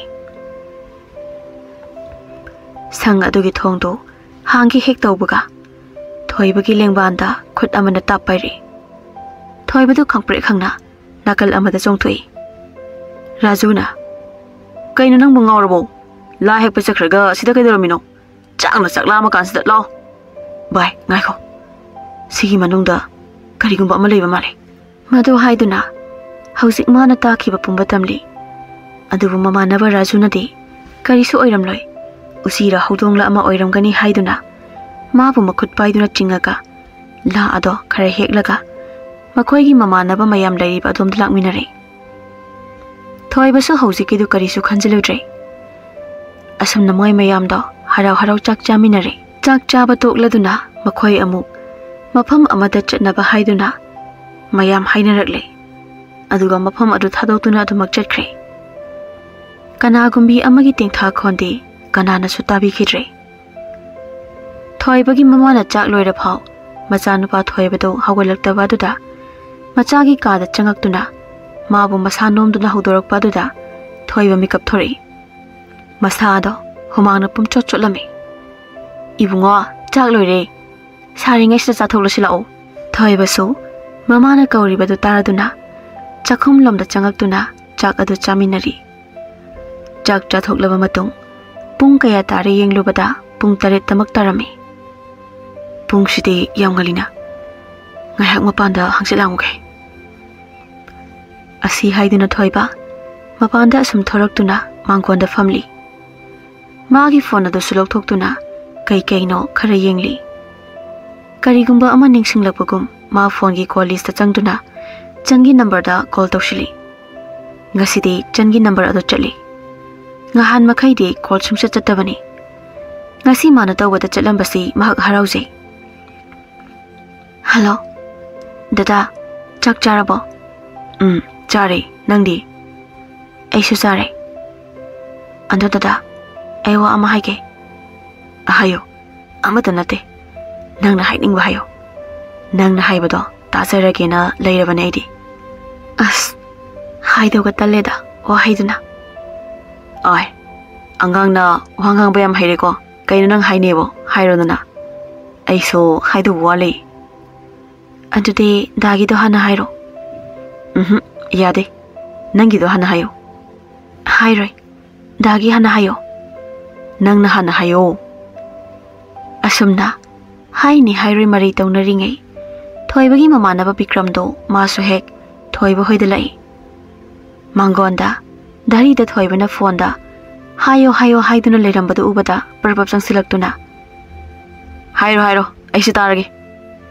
ꯁꯪ ꯑꯗꯨꯒꯤ ꯊꯣꯡꯗꯨ ꯍꯥꯡꯒꯦ ꯍꯦꯛ ꯇꯧꯕꯒ ꯊꯣꯏꯕꯒꯤ ꯂꯦꯡꯕꯥꯟꯗ ꯈꯨꯠ ꯑꯃꯅ ꯇꯥꯞ ꯄꯥꯏꯔꯛꯏ꯫ ꯊꯣꯏꯕꯗꯨ ꯈꯪꯄ꯭ꯔꯦꯛ ꯈꯪꯅ ꯅꯥꯀꯜ ꯑꯃꯗ ꯆꯣꯡꯊꯣꯛꯏ꯫ ꯔꯥꯖꯨꯅ, "ꯀꯩꯅꯣ ꯅꯪꯕꯨ ꯉꯥꯎꯔꯕꯣ? ꯂꯥ ꯍꯦꯛꯄ ꯆꯠꯈ꯭ꯔꯒ ꯁꯤꯗ ꯀꯩꯗꯧꯔꯝꯃꯤꯅꯣ? ꯆꯥꯛꯅ ꯆꯥꯛ ꯂꯥꯝꯃ ꯀꯥꯟꯁꯤꯗ꯫ ꯂꯥꯎ꯫ ꯚꯥꯏ, ꯉꯥꯏꯈꯣ꯫ ꯁꯤꯒꯤ ꯃꯅꯨꯡꯗ ꯀꯔꯤꯒꯨꯝꯕ ꯑꯃ ꯂꯩꯕ ꯃꯥꯜꯂꯦ"꯫ ꯃꯗꯨ ꯍꯥꯏꯗꯨꯅ ꯍꯧꯖꯤꯛ ꯃꯥꯅ ꯇꯥꯈꯤꯕ ꯄꯨꯝꯕ ꯇꯝꯂꯤ꯫ ꯑꯗꯨꯕꯨ ꯃꯃꯥꯟꯅꯕ ꯔꯥꯖꯨꯅꯗꯤ ꯀꯔꯤꯁꯨ ꯑꯣꯏꯔꯝꯂꯣꯏ, ꯎꯆꯤꯔ ꯍꯧꯗꯣꯡꯂ ꯑꯃ ꯑꯣꯏꯔꯝꯒꯅꯤ ꯍꯥꯏꯗꯨꯅ ꯃꯥꯕꯨ ꯃꯈꯨꯠ ꯄꯥꯏꯗꯨꯅ ꯆꯤꯡꯉꯒ ꯂꯥ ꯑꯗꯣ ꯈꯔ ꯍꯦꯛꯂꯒ ꯃꯈꯣꯏꯒꯤ ꯃꯃꯥꯟꯅꯕ ꯃꯌꯥꯝ ꯂꯩꯔꯤꯕ ꯑꯗꯣꯝꯗ ꯂꯥꯛꯃꯤꯟꯅꯔꯦ꯫ ꯊꯣꯏꯕꯁꯨ ꯍꯧꯖꯤꯛꯀꯤꯗꯨ ꯀꯔꯤꯁꯨ ꯈꯟꯖꯤꯜꯂꯨꯗ꯭ꯔꯦ꯫ ꯑꯁꯨꯝꯅ ꯃꯣꯏ ꯃꯌꯥꯝꯗꯣ ꯍꯔꯥꯎ ꯍꯔꯥꯎ ꯆꯥꯛ ꯆꯥꯃꯤꯟꯅꯔꯦ꯫ ꯆꯥꯛ ꯆꯥꯕ ꯇꯣꯛꯂꯗꯨꯅ ꯃꯈꯣꯏ ꯑꯃꯨꯛ ꯃꯐꯝ ꯑꯃꯗ ꯆꯠꯅꯕ ꯍꯥꯏꯗꯨꯅ ꯃꯌꯥꯝ ꯍꯥꯏꯅꯔꯛꯂꯦ꯫ ꯑꯗꯨꯒ ꯃꯐꯝ ꯑꯗꯨ ꯊꯥꯗꯣꯛꯇꯨꯅ ꯑꯗꯨꯃꯛ ꯆꯠꯈ꯭ꯔꯦ꯫ ꯀꯅꯥꯒꯨꯝꯕꯤ ꯑꯃꯒꯤ ꯇꯦꯡꯊꯥ ꯈꯣꯟꯗꯤ ꯀꯅꯥꯅꯁꯨ ꯇꯥꯕꯤꯈꯤꯗ꯭ꯔꯦ꯫ ꯊꯣꯏꯕꯒꯤ ꯃꯃꯥꯅ ꯆꯥꯛ ꯂꯣꯏꯔ ꯐꯥꯎ ꯃꯆꯥꯅꯨꯄꯥ ꯊꯣꯏꯕꯗꯨ ꯍꯧꯒꯠꯂꯛꯇꯕ ꯑꯗꯨꯗ ꯃꯆꯥꯒꯤ ꯀꯥꯗ ꯆꯪꯉꯛꯇꯨꯅ ꯃꯥꯕꯨ ꯃꯁꯥ ꯅꯣꯝꯗꯨꯅ ꯍꯧꯗꯣꯔꯛꯄ ꯑꯗꯨꯗ ꯊꯣꯏꯕ ꯃꯤꯀꯞ ꯊꯣꯔꯛꯏ꯫ ꯃꯁꯥꯗꯣ ꯍꯨꯃꯥꯡꯅ ꯄꯨꯝꯆꯣꯠ ꯆꯣꯠꯂꯝꯃꯤ꯫ "ꯏꯕꯨꯡꯉꯣ, ꯆꯥꯛ ꯂꯣꯏꯔꯦ꯫ ꯁꯥꯔꯤꯉꯩꯁꯤꯗ ꯆꯥꯊꯣꯛꯂꯁꯤ ꯂꯥꯛꯑꯣ꯫" ꯊꯣꯏꯕꯁꯨ ꯃꯃꯥꯅ ꯀꯧꯔꯤꯕꯗꯨ ꯇꯥꯔꯗꯨꯅ ꯆꯥꯛꯈꯨꯝꯂꯣꯝꯗ ꯆꯪꯉꯛꯇꯨꯅ ꯆꯥꯛ ꯑꯗꯨ ꯆꯥꯃꯤꯟꯅꯔꯤ꯫ ꯆꯥꯛ ꯆꯥꯊꯣꯛꯂꯕ ꯃꯇꯨꯡ ꯄꯨꯡ ꯀꯌꯥ ꯇꯥꯔꯦ ꯌꯦꯡꯂꯨꯕꯗ ꯄꯨꯡ ꯇꯔꯦꯠꯇꯃꯛ ꯇꯥꯔꯝꯃꯤ꯫ "ꯄꯨꯡꯁꯤꯗꯤ ꯌꯥꯝ ꯉꯜꯂꯤꯅ꯫ ꯉꯥꯏꯍꯥꯛ ꯃꯄꯥꯟꯗ ꯍꯪꯆꯤꯠ ꯂꯥꯡꯉꯨꯒꯦ꯫" ꯑꯁꯤ ꯍꯥꯏꯗꯨꯅ ꯊꯣꯏꯕ ꯃꯄꯥꯟꯗ ꯑꯁꯨꯝ ꯊꯣꯔꯛꯇꯨꯅ ꯃꯥꯡꯒꯣꯟꯗ ꯐꯝꯂꯤ꯫ ꯃꯥꯒꯤ ꯐꯣꯟ ꯑꯗꯨꯁꯨ ꯂꯧꯊꯣꯛꯇꯨꯅ ꯀꯩ ꯀꯩꯅꯣ ꯈꯔ ꯌꯦꯡꯂꯤ꯫ ꯀꯔꯤꯒꯨꯝꯕ ꯑꯃ ꯅꯤꯡꯁꯤꯡꯂꯛꯄꯒꯨꯝ ꯃꯥ ꯐꯣꯟꯒꯤ ꯀꯣꯜ ꯂꯤꯁꯇ ꯆꯪꯗꯨꯅ ꯆꯟꯒꯤ ꯅꯝꯕꯔꯗ ꯀꯣꯜ ꯇꯧꯁꯤꯜꯂꯤ꯫ ꯉꯁꯤꯗꯤ ꯆꯟꯒꯤ ꯅꯝꯕꯔ ꯑꯗꯨ ꯆꯠꯂꯤ꯫ ꯉꯍꯥꯟ ꯃꯈꯩꯗꯤ ꯀꯣꯜ ꯁꯨꯡꯆꯠ ꯆꯠꯇꯕꯅꯤ꯫ ꯉꯁꯤ ꯃꯥꯅ ꯇꯧꯕꯗ ꯆꯠꯂꯝꯕꯁꯤ ꯃꯍꯥꯛ ꯍꯔꯥꯎꯖꯩ꯫ "ꯍꯜꯂꯣ, ꯗꯗꯥ, ꯆꯥꯛ ꯆꯥꯔꯕꯣ?" "ꯎꯝ, ꯆꯥꯔꯦ꯫ ꯅꯪꯗꯤ?" "ꯑꯩꯁꯨ ꯆꯥꯔꯦ꯫ ꯑꯗꯣ ꯗꯗꯥ, ꯑꯩ ꯋꯥ ꯑꯃ ꯍꯥꯏꯒꯦ꯫" "ꯍꯥꯏꯌꯣ꯫ ꯑꯃꯠꯇ ꯅꯠꯇꯦ꯫ ꯅꯪꯅ ꯍꯥꯏꯅꯤꯡꯕ ꯍꯥꯏꯌꯣ꯫ ꯅꯪꯅ ꯍꯥꯏꯕꯗꯣ ꯇꯥꯖꯔꯒꯦꯅ ꯂꯩꯔꯕꯅꯦ ꯑꯩꯗꯤ꯫" "ꯑꯁ, ꯍꯥꯏꯗꯧꯒ ꯇꯜꯂꯦꯗ, ꯋꯥꯍꯩꯗꯨꯅ꯫" "ꯑꯣꯏ, ꯑꯉꯥꯡꯅ ꯋꯥ ꯉꯥꯡꯕ ꯌꯥꯝ ꯍꯩꯔꯦꯀꯣ꯫ ꯀꯩꯅꯣ ꯅꯪ ꯍꯥꯏꯅꯦꯕꯣ? ꯍꯥꯏꯔꯣꯗꯅ꯫ ꯑꯩꯁꯨ ꯍꯥꯏꯗꯧꯕ ꯋꯥꯠꯂꯤ꯫" "ꯑꯗꯨꯗꯤ ꯗꯥꯒꯤꯗꯣ ꯍꯥꯟꯅ ꯍꯥꯏꯔꯣ꯫" "ꯎꯝꯍꯨꯝ, ꯌꯥꯗꯦ꯫ ꯅꯪꯒꯤꯗꯣ ꯍꯥꯟꯅ ꯍꯥꯏꯌꯣ꯫" "ꯍꯥꯏꯔꯣꯏ꯫ ꯗꯥꯒꯤ ꯍꯥꯟꯅ ꯍꯥꯏꯌꯣ꯫" "ꯅꯪꯅ ꯍꯥꯟꯅ ꯍꯥꯏꯌꯣ꯫" ꯑꯁꯨꯝꯅ ꯍꯥꯏꯅꯤ ꯍꯥꯏꯔꯣꯏ ꯃꯔꯩ ꯇꯧꯅꯔꯤꯉꯩ ꯊꯣꯏꯕꯒꯤ ꯃꯃꯥꯟꯅꯕ ꯕꯤꯀ꯭ꯔꯝꯗꯣ ꯃꯥꯁꯨ ꯍꯦꯛ ꯊꯣꯏꯕ ꯍꯣꯏꯗ ꯂꯥꯛꯏ꯫ ꯃꯥꯡꯒꯣꯟꯗ ꯘꯔꯤꯗ ꯊꯣꯏꯕꯅ ꯐꯣꯟꯗ "ꯍꯥꯏꯌꯣ, ꯍꯥꯏꯌꯣ" ꯍꯥꯏꯗꯨꯅ ꯂꯩꯔꯝꯕꯗꯨ ꯎꯕꯗ ꯄꯔꯄꯞ ꯆꯪꯁꯤꯜꯂꯛꯇꯨꯅ, "ꯍꯥꯏꯔꯣ, ꯍꯥꯏꯔꯣ, ꯑꯩꯁꯨ ꯇꯥꯔꯒꯦ꯫"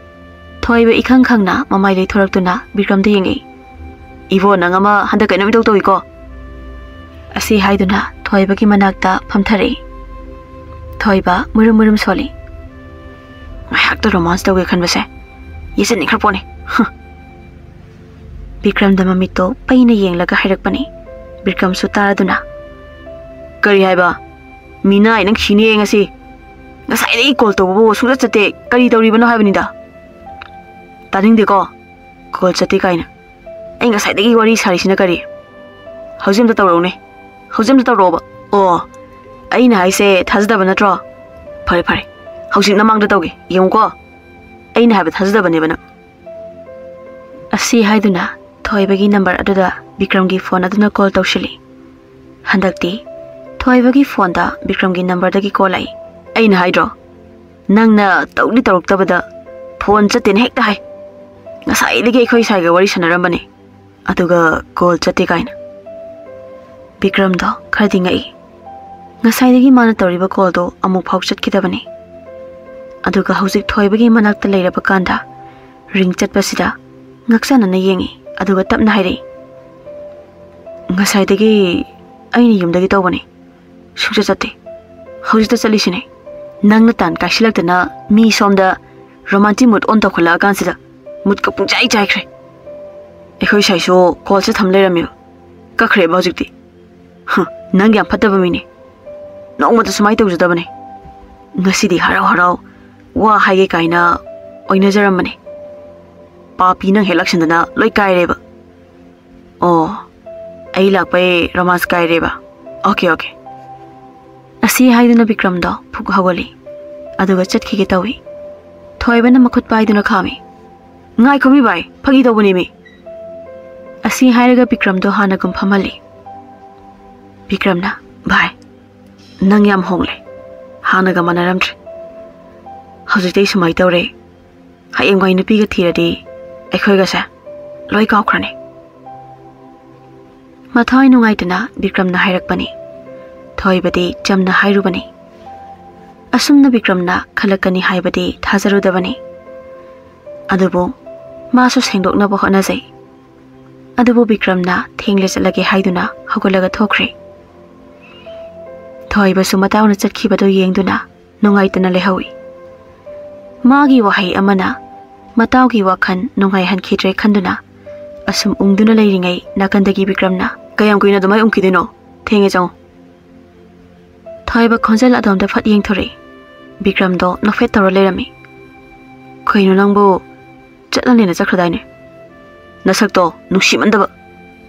ꯊꯣꯏꯕ ꯏꯈꯪ ꯈꯪꯅ ꯃꯃꯥꯏ ꯂꯩꯊꯣꯔꯛꯇꯨꯅ ꯕꯤꯀ꯭ꯔꯝꯗ ꯌꯦꯡꯉꯛꯏ꯫ "ꯏꯕꯣ, ꯅꯪ ꯑꯃ ꯍꯟꯗꯛ ꯀꯩꯅꯣꯝ ꯏꯇꯧ ꯇꯧꯏꯀꯣ?" ꯑꯁꯤ ꯍꯥꯏꯗꯨꯅ ꯊꯣꯏꯕꯒꯤ ꯃꯅꯥꯛꯇ ꯐꯝꯊꯔꯛꯏ꯫ ꯊꯣꯏꯕ ꯃꯨꯔꯨꯝ ꯃꯨꯔꯨꯝ ꯁꯣꯜꯂꯤ꯫ "ꯉꯥꯏꯍꯥꯛꯇ ꯔꯣꯃꯥꯟꯁ ꯇꯧꯒꯦ ꯈꯟꯕꯁꯦ ꯌꯦꯠꯁꯤꯟꯅꯤꯡꯈ꯭ꯔ ꯄꯣꯠꯅꯤ꯫ ꯍꯨꯝ꯫" ꯕꯤꯀ꯭ꯔꯝꯗ ꯃꯃꯤꯠꯇꯣ ꯄꯩꯅ ꯌꯦꯡꯂꯒ ꯍꯥꯏꯔꯛꯄꯅꯤ꯫ ꯕꯤꯀ꯭ꯔꯝꯁꯨ ꯇꯥꯔꯗꯨꯅ, "ꯀꯔꯤ ꯍꯥꯏꯕ? ꯃꯤꯅꯥꯏ, ꯅꯪ ꯁꯤꯅꯦ ꯉꯁꯤ꯫ ꯉꯁꯥꯏꯗꯒꯤ ꯀꯣꯜ ꯇꯧꯕꯕꯨ ꯁꯨꯡꯆꯠ ꯆꯠꯇꯦ꯫ ꯀꯔꯤ ꯇꯧꯔꯤꯕꯅꯣ ꯍꯥꯏꯕꯅꯤꯗ?" "ꯇꯥꯅꯤꯡꯗꯦꯀꯣ, ꯀꯣꯜ ꯆꯠꯇꯦ ꯀꯥꯏꯅ꯫ ꯑꯩ ꯉꯁꯥꯏꯗꯒꯤ ꯋꯥꯔꯤ ꯁꯥꯔꯤꯁꯤꯅ ꯀꯔꯤ? ꯍꯧꯖꯤꯛ ꯑꯝꯇ ꯇꯧꯔꯛꯎꯅꯦ꯫ ꯍꯧꯖꯤꯛ ꯑꯝꯇ ꯇꯧꯔꯛꯑꯣꯕ꯫ ꯑꯣ, ꯑꯩꯅ ꯍꯥꯏꯁꯦ ꯊꯥꯖꯗꯕ ꯅꯠꯇ꯭ꯔꯣ? ꯐꯔꯦ, ꯐꯔꯦ꯫ ꯍꯧꯖꯤꯛ ꯅꯃꯥꯡꯗ ꯇꯧꯒꯦ꯫ ꯌꯦꯡꯉꯨꯀꯣ꯫ ꯑꯩꯅ ꯍꯥꯏꯕ ꯊꯥꯖꯗꯕꯅꯦꯕ ꯅꯪ꯫" ꯑꯁꯤ ꯍꯥꯏꯗꯨꯅ ꯊꯣꯏꯕꯒꯤ ꯅꯝꯕꯔ ꯑꯗꯨꯗ ꯕꯤꯀ꯭ꯔꯝꯒꯤ ꯐꯣꯟ ꯑꯗꯨꯅ ꯀꯣꯜ ꯇꯧꯁꯤꯜꯂꯤ꯫ ꯍꯟꯗꯛꯇꯤ ꯊꯣꯏꯕꯒꯤ ꯐꯣꯟꯗ ꯕꯤꯀ꯭ꯔꯝꯒꯤ ꯅꯝꯕꯔꯗꯒꯤ ꯀꯣꯜ ꯂꯥꯛꯏ꯫ "ꯑꯩꯅ ꯍꯥꯏꯗ꯭ꯔꯣ, ꯅꯪꯅ ꯇꯧꯗꯤ ꯇꯧꯔꯛꯇꯕꯗ ꯐꯣꯟ ꯆꯠꯇꯦꯅ ꯍꯦꯛꯇ ꯍꯥꯏ꯫ ꯉꯁꯥꯏꯗꯒꯤ ꯑꯩꯈꯣꯏ ꯁꯥꯏꯒ ꯋꯥꯔꯤ ꯁꯥꯟꯅꯔꯝꯕꯅꯦ, ꯑꯗꯨꯒ ꯀꯣꯜ ꯆꯠꯇꯦ ꯀꯥꯏꯅ꯫" ꯕꯤꯀ꯭ꯔꯝꯗꯣ ꯈꯔꯗꯤ ꯉꯛꯏ꯫ ꯉꯁꯥꯏꯗꯒꯤ ꯃꯥꯅ ꯇꯧꯔꯤꯕ ꯀꯣꯜꯗꯣ ꯑꯃꯨꯛ ꯐꯥꯎ ꯆꯠꯈꯤꯗꯕꯅꯤ꯫ ꯑꯗꯨꯒ ꯍꯧꯖꯤꯛ ꯊꯣꯏꯕꯒꯤ ꯃꯅꯥꯛꯇ ꯂꯩꯔꯕ ꯀꯥꯟꯗ ꯔꯤꯡ ꯆꯠꯄꯁꯤꯗ ꯉꯛꯆꯥꯟꯅꯅ ꯌꯦꯡꯉꯤ, ꯑꯗꯨꯒ ꯇꯞꯅ ꯍꯥꯏꯔꯛꯏ, "ꯉꯁꯥꯏꯗꯒꯤ ꯑꯩꯅ ꯌꯨꯝꯗꯒꯤ ꯇꯧꯕꯅꯤ, ꯁꯨꯡꯆꯠ ꯆꯠꯇꯦ꯫ ꯍꯧꯖꯤꯛꯇ ꯆꯠꯂꯤꯁꯤꯅꯦ꯫ ꯅꯪꯅ ꯇꯥꯟ ꯀꯥꯏꯁꯤꯜꯂꯛꯇꯅ ꯃꯤ ꯁꯣꯝꯗ ꯔꯣꯃꯥꯟꯇꯤꯛ ꯃꯨꯠ ꯑꯣꯟ ꯇꯧꯈꯠꯂꯛꯑꯀꯥꯟꯁꯤꯗ ꯃꯨꯠꯀ ꯄꯨꯡꯆꯥꯏ ꯆꯥꯏꯈ꯭ꯔꯦ꯫ ꯑꯩꯈꯣꯏ ꯁꯥꯏꯁꯨ ꯀꯣꯜꯁꯦ ꯊꯝ ꯂꯩꯔꯝꯃꯦꯕ꯫ ꯀꯛꯈ꯭ꯔꯦꯕ ꯍꯧꯖꯤꯛꯇꯤ꯫ ꯍ, ꯅꯪ ꯌꯥꯝ ꯐꯠꯇꯕ ꯃꯤꯅꯦ꯫ ꯅꯣꯡꯃꯇ ꯁꯨꯃꯥꯏꯅ ꯇꯧꯖꯗꯕꯅꯦ꯫ ꯉꯁꯤꯗꯤ ꯍꯔꯥꯎ ꯍꯔꯥꯎ ꯋꯥ ꯍꯥꯏꯒꯦ ꯀꯥꯏꯅ ꯑꯣꯏꯅꯖꯔꯝꯕꯅꯦ꯫ ꯄꯥꯄꯤ ꯅꯪ ꯍꯦꯛ ꯂꯥꯛꯁꯟꯗꯅ ꯂꯣꯏ ꯀꯥꯏꯔꯦꯕ꯫" "ꯑꯣ, ꯑꯩ ꯂꯥꯛꯄꯩ ꯔꯣꯃꯥꯟꯁ ꯀꯥꯏꯔꯦꯕ꯫ Okay, okay." ꯑꯁꯤ ꯍꯥꯏꯗꯨꯅ ꯕꯤꯀ꯭ꯔꯝꯗꯣ ꯐꯨꯛ ꯍꯧꯒꯠꯂꯤ, ꯑꯗꯨꯒ ꯆꯠꯈꯤꯒꯦ ꯇꯧꯏ꯫ ꯊꯣꯏꯕꯅ ꯃꯈꯨꯠ ꯄꯥꯏꯗꯨꯅ ꯈꯥꯝꯃꯤ꯫ "ꯉꯥꯏꯈꯣꯃꯤ ꯚꯥꯏ, ꯐꯥꯒꯤ ꯇꯧꯕꯅꯦꯃꯤ꯫" ꯑꯁꯤ ꯍꯥꯏꯔꯒ ꯕꯤꯀ꯭ꯔꯝꯗꯣ ꯍꯥꯟꯅꯒꯨꯝ ꯐꯝꯍꯜꯂꯤ꯫ ꯕꯤꯀ꯭ꯔꯝꯅ, "ꯚꯥꯏ, ꯅꯪ ꯌꯥꯝ ꯍꯣꯡꯂꯦ꯫ ꯍꯥꯟꯅꯒ ꯃꯥꯟꯅꯔꯝꯗ꯭ꯔꯦ꯫ ꯍꯧꯖꯤꯛꯇꯤ ꯑꯩ ꯁꯨꯃꯥꯏꯅ ꯇꯧꯔꯦ, ꯍꯌꯦꯡꯋꯥꯏ ꯅꯨꯄꯤꯒ ꯊꯤꯔꯗꯤ ꯑꯩꯈꯣꯏꯒꯁꯦ ꯂꯣꯏ ꯀꯥꯎꯈ꯭ꯔꯅꯤ꯫" ꯃꯊ꯭ꯋꯥꯏ ꯅꯨꯡꯉꯥꯏꯇꯅ ꯕꯤꯀ꯭ꯔꯝꯅ ꯍꯥꯏꯔꯛꯄꯅꯤ꯫ ꯊꯣꯏꯕꯗꯤ ꯆꯝꯅ ꯍꯥꯏꯔꯨꯕꯅꯤ꯫ ꯑꯁꯨꯝꯅ ꯕꯤꯀ꯭ꯔꯝꯅ ꯈꯜꯂꯛꯀꯅꯤ ꯍꯥꯏꯕꯗꯤ ꯊꯥꯖꯔꯨꯗꯕꯅꯤ꯫ ꯑꯗꯨꯕꯨ ꯃꯥꯁꯨ ꯁꯦꯡꯗꯣꯛꯅꯕ ꯍꯣꯠꯅꯖꯩ꯫ ꯑꯗꯨꯕꯨ ꯕꯤꯀ꯭ꯔꯝꯅ ꯊꯦꯡꯂꯦ ꯆꯠꯂꯒꯦ ꯍꯥꯏꯗꯨꯅ ꯍꯧꯒꯠꯂꯒ ꯊꯣꯛꯈ꯭ꯔꯦ꯫ ꯊꯣꯏꯕꯁꯨ ꯃꯇꯥꯎꯅ ꯆꯠꯈꯤꯕꯗꯨ ꯌꯦꯡꯗꯨꯅ ꯅꯨꯡꯉꯥꯏꯇꯅ ꯂꯩꯍꯧꯏ꯫ ꯃꯥꯒꯤ ꯋꯥꯍꯩ ꯑꯃꯅ ꯃꯇꯥꯎꯒꯤ ꯋꯥꯈꯜ ꯅꯨꯡꯉꯥꯏꯍꯟꯈꯤꯗ꯭ꯔꯦ ꯈꯟꯗꯨꯅ ꯑꯁꯨꯝ ꯎꯪꯗꯨꯅ ꯂꯩꯔꯤꯉꯩ ꯅꯥꯀꯟꯗꯒꯤ ꯕꯤꯀ꯭ꯔꯝꯅ, "ꯀꯌꯥꯝ ꯀꯨꯏꯅ ꯑꯗꯨꯃꯥꯏ ꯎꯪꯈꯤꯗꯣꯏꯅꯣ? ꯊꯦꯡꯉꯦ, ꯆꯪꯉꯣ꯫" ꯊꯣꯏꯕ ꯈꯣꯟꯖꯦꯜ ꯑꯗꯣꯝꯗ ꯐꯠ ꯌꯦꯡꯊꯣꯔꯛꯏ꯫ ꯕꯤꯀ꯭ꯔꯝꯗꯣ ꯅꯣꯛꯐꯦꯠ ꯇꯧꯔ ꯂꯩꯔꯝꯃꯤ꯫ "ꯀꯩꯅꯣ ꯅꯪꯕꯨ, ꯆꯠꯂꯅꯦꯅ ꯆꯠꯈ꯭ꯔꯗꯥꯏꯅꯦ? ꯅꯁꯛꯇꯣ ꯅꯨꯡꯁꯤꯃꯟꯗꯕ꯫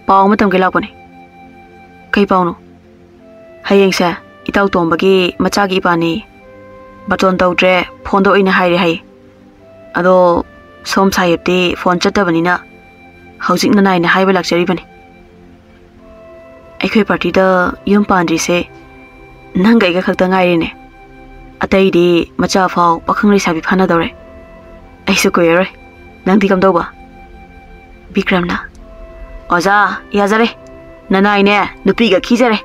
ꯄꯥꯎ ꯑꯃ ꯇꯝꯒꯦ ꯂꯥꯛꯄꯅꯦ꯫" "ꯀꯩ ꯄꯥꯎꯅꯣ?" "ꯍꯌꯦꯡꯁꯦ ꯏꯇꯥꯎ ꯇꯣꯝꯕꯒꯤ ꯃꯆꯥꯒꯤ ꯏꯄꯥꯅꯤ꯫ ꯕꯥꯇꯣꯟ ꯇꯧꯗ꯭ꯔꯦ, ꯐꯣꯟꯗ ꯑꯣꯏꯅ ꯍꯥꯏꯔꯦ ꯍꯥꯏꯌꯦ꯫ ꯑꯗꯣ ꯁꯣꯝ ꯁꯥꯍꯦꯕꯇꯤ ꯐꯣꯟ ꯆꯠꯇꯕꯅꯤꯅ ꯍꯧꯖꯤꯛ ꯅꯅꯥꯏꯅ ꯍꯥꯏꯕ ꯂꯥꯛꯆꯔꯤꯕꯅꯤ꯫ ꯑꯩꯈꯣꯏ ꯄꯥꯔꯇꯤꯗ ꯌꯨꯝ ꯄꯥꯟꯗ꯭ꯔꯤꯁꯦ ꯅꯪꯒ ꯑꯩꯒ ꯈꯛꯇ ꯉꯥꯏꯔꯦꯅꯦ꯫ ꯑꯇꯩꯗꯤ ꯃꯆꯥ ꯐꯥꯎ ꯄꯥꯈꯪ ꯂꯩꯁꯥꯕꯤ ꯐꯥꯅꯗꯧꯔꯦ꯫ ꯑꯩꯁꯨ ꯀꯨꯏꯔꯔꯣꯏ꯫ ꯅꯪꯗꯤ ꯀꯝꯗꯧꯕ?" ꯕꯤꯀ꯭ꯔꯝꯅ, "ꯑꯣꯖꯥ, ꯌꯥꯖꯔꯦ꯫ ꯅꯅꯥꯏꯅꯦ ꯅꯨꯄꯤꯒ ꯈꯤꯖꯔꯦ꯫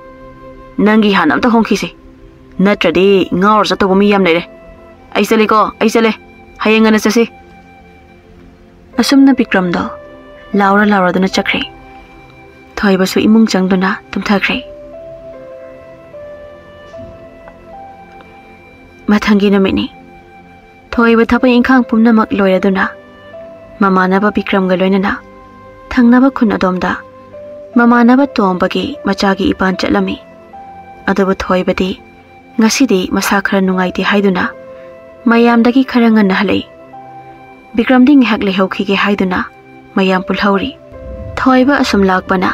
ꯅꯪꯒꯤ ꯍꯥꯟꯅ ꯑꯝꯇ ꯍꯣꯡꯈꯤꯁꯦ꯫ ꯅꯠꯇ꯭ꯔꯗꯤ ꯉꯥꯎꯔ ꯆꯠꯇꯧꯕ ꯃꯤ ꯌꯥꯝ ꯂꯩꯔꯦ꯫ ꯑꯩ ꯆꯠꯂꯦꯀꯣ, ꯑꯩ ꯆꯠꯂꯦ꯫ ꯍꯌꯦꯡ ꯉꯟꯅ ꯆꯠꯁꯤ꯫" ꯑꯁꯨꯝꯅ ꯕꯤꯀ꯭ꯔꯝꯗꯣ ꯂꯥꯎꯔ ꯂꯥꯎꯔꯗꯨꯅ ꯆꯠꯈ꯭ꯔꯦ꯫ ꯊꯣꯏꯕꯁꯨ ꯏꯃꯨꯡ ꯆꯪꯗꯨꯅ ꯇꯨꯝꯊꯈ꯭ꯔꯦ꯫ ꯃꯊꯪꯒꯤ ꯅꯨꯃꯤꯠꯅꯤ꯫ ꯊꯣꯏꯕ ꯊꯕꯛ ꯏꯪꯈꯥꯡ ꯄꯨꯝꯅꯃꯛ ꯂꯣꯏꯔꯗꯨꯅ ꯃꯃꯥꯟꯅꯕ ꯕꯤꯀ꯭ꯔꯝꯒ ꯂꯣꯏꯅꯅ ꯊꯪꯅꯕ ꯈꯨꯟ ꯑꯗꯣꯝꯗ ꯃꯃꯥꯟꯅꯕ ꯇꯣꯝꯕꯒꯤ ꯃꯆꯥꯒꯤ ꯏꯄꯥꯟ ꯆꯠꯂꯝꯃꯤ꯫ ꯑꯗꯨꯕꯨ ꯊꯣꯏꯕꯗꯤ ꯉꯁꯤꯗꯤ ꯃꯁꯥ ꯈꯔ ꯅꯨꯡꯉꯥꯏꯇꯦ ꯍꯥꯏꯗꯨꯅ ꯃꯌꯥꯝꯗꯒꯤ ꯈꯔ ꯉꯟꯅ ꯍꯜꯂꯛꯏ꯫ ꯕꯤꯀ꯭ꯔꯝꯗꯤ ꯉꯥꯏꯍꯥꯛ ꯂꯩꯍꯧꯈꯤꯒꯦ ꯍꯥꯏꯗꯨꯅ ꯃꯌꯥꯝ ꯄꯨꯜꯍꯧꯔꯤ꯫ ꯊꯣꯏꯕ ꯑꯁꯨꯝ ꯂꯥꯛꯄꯅ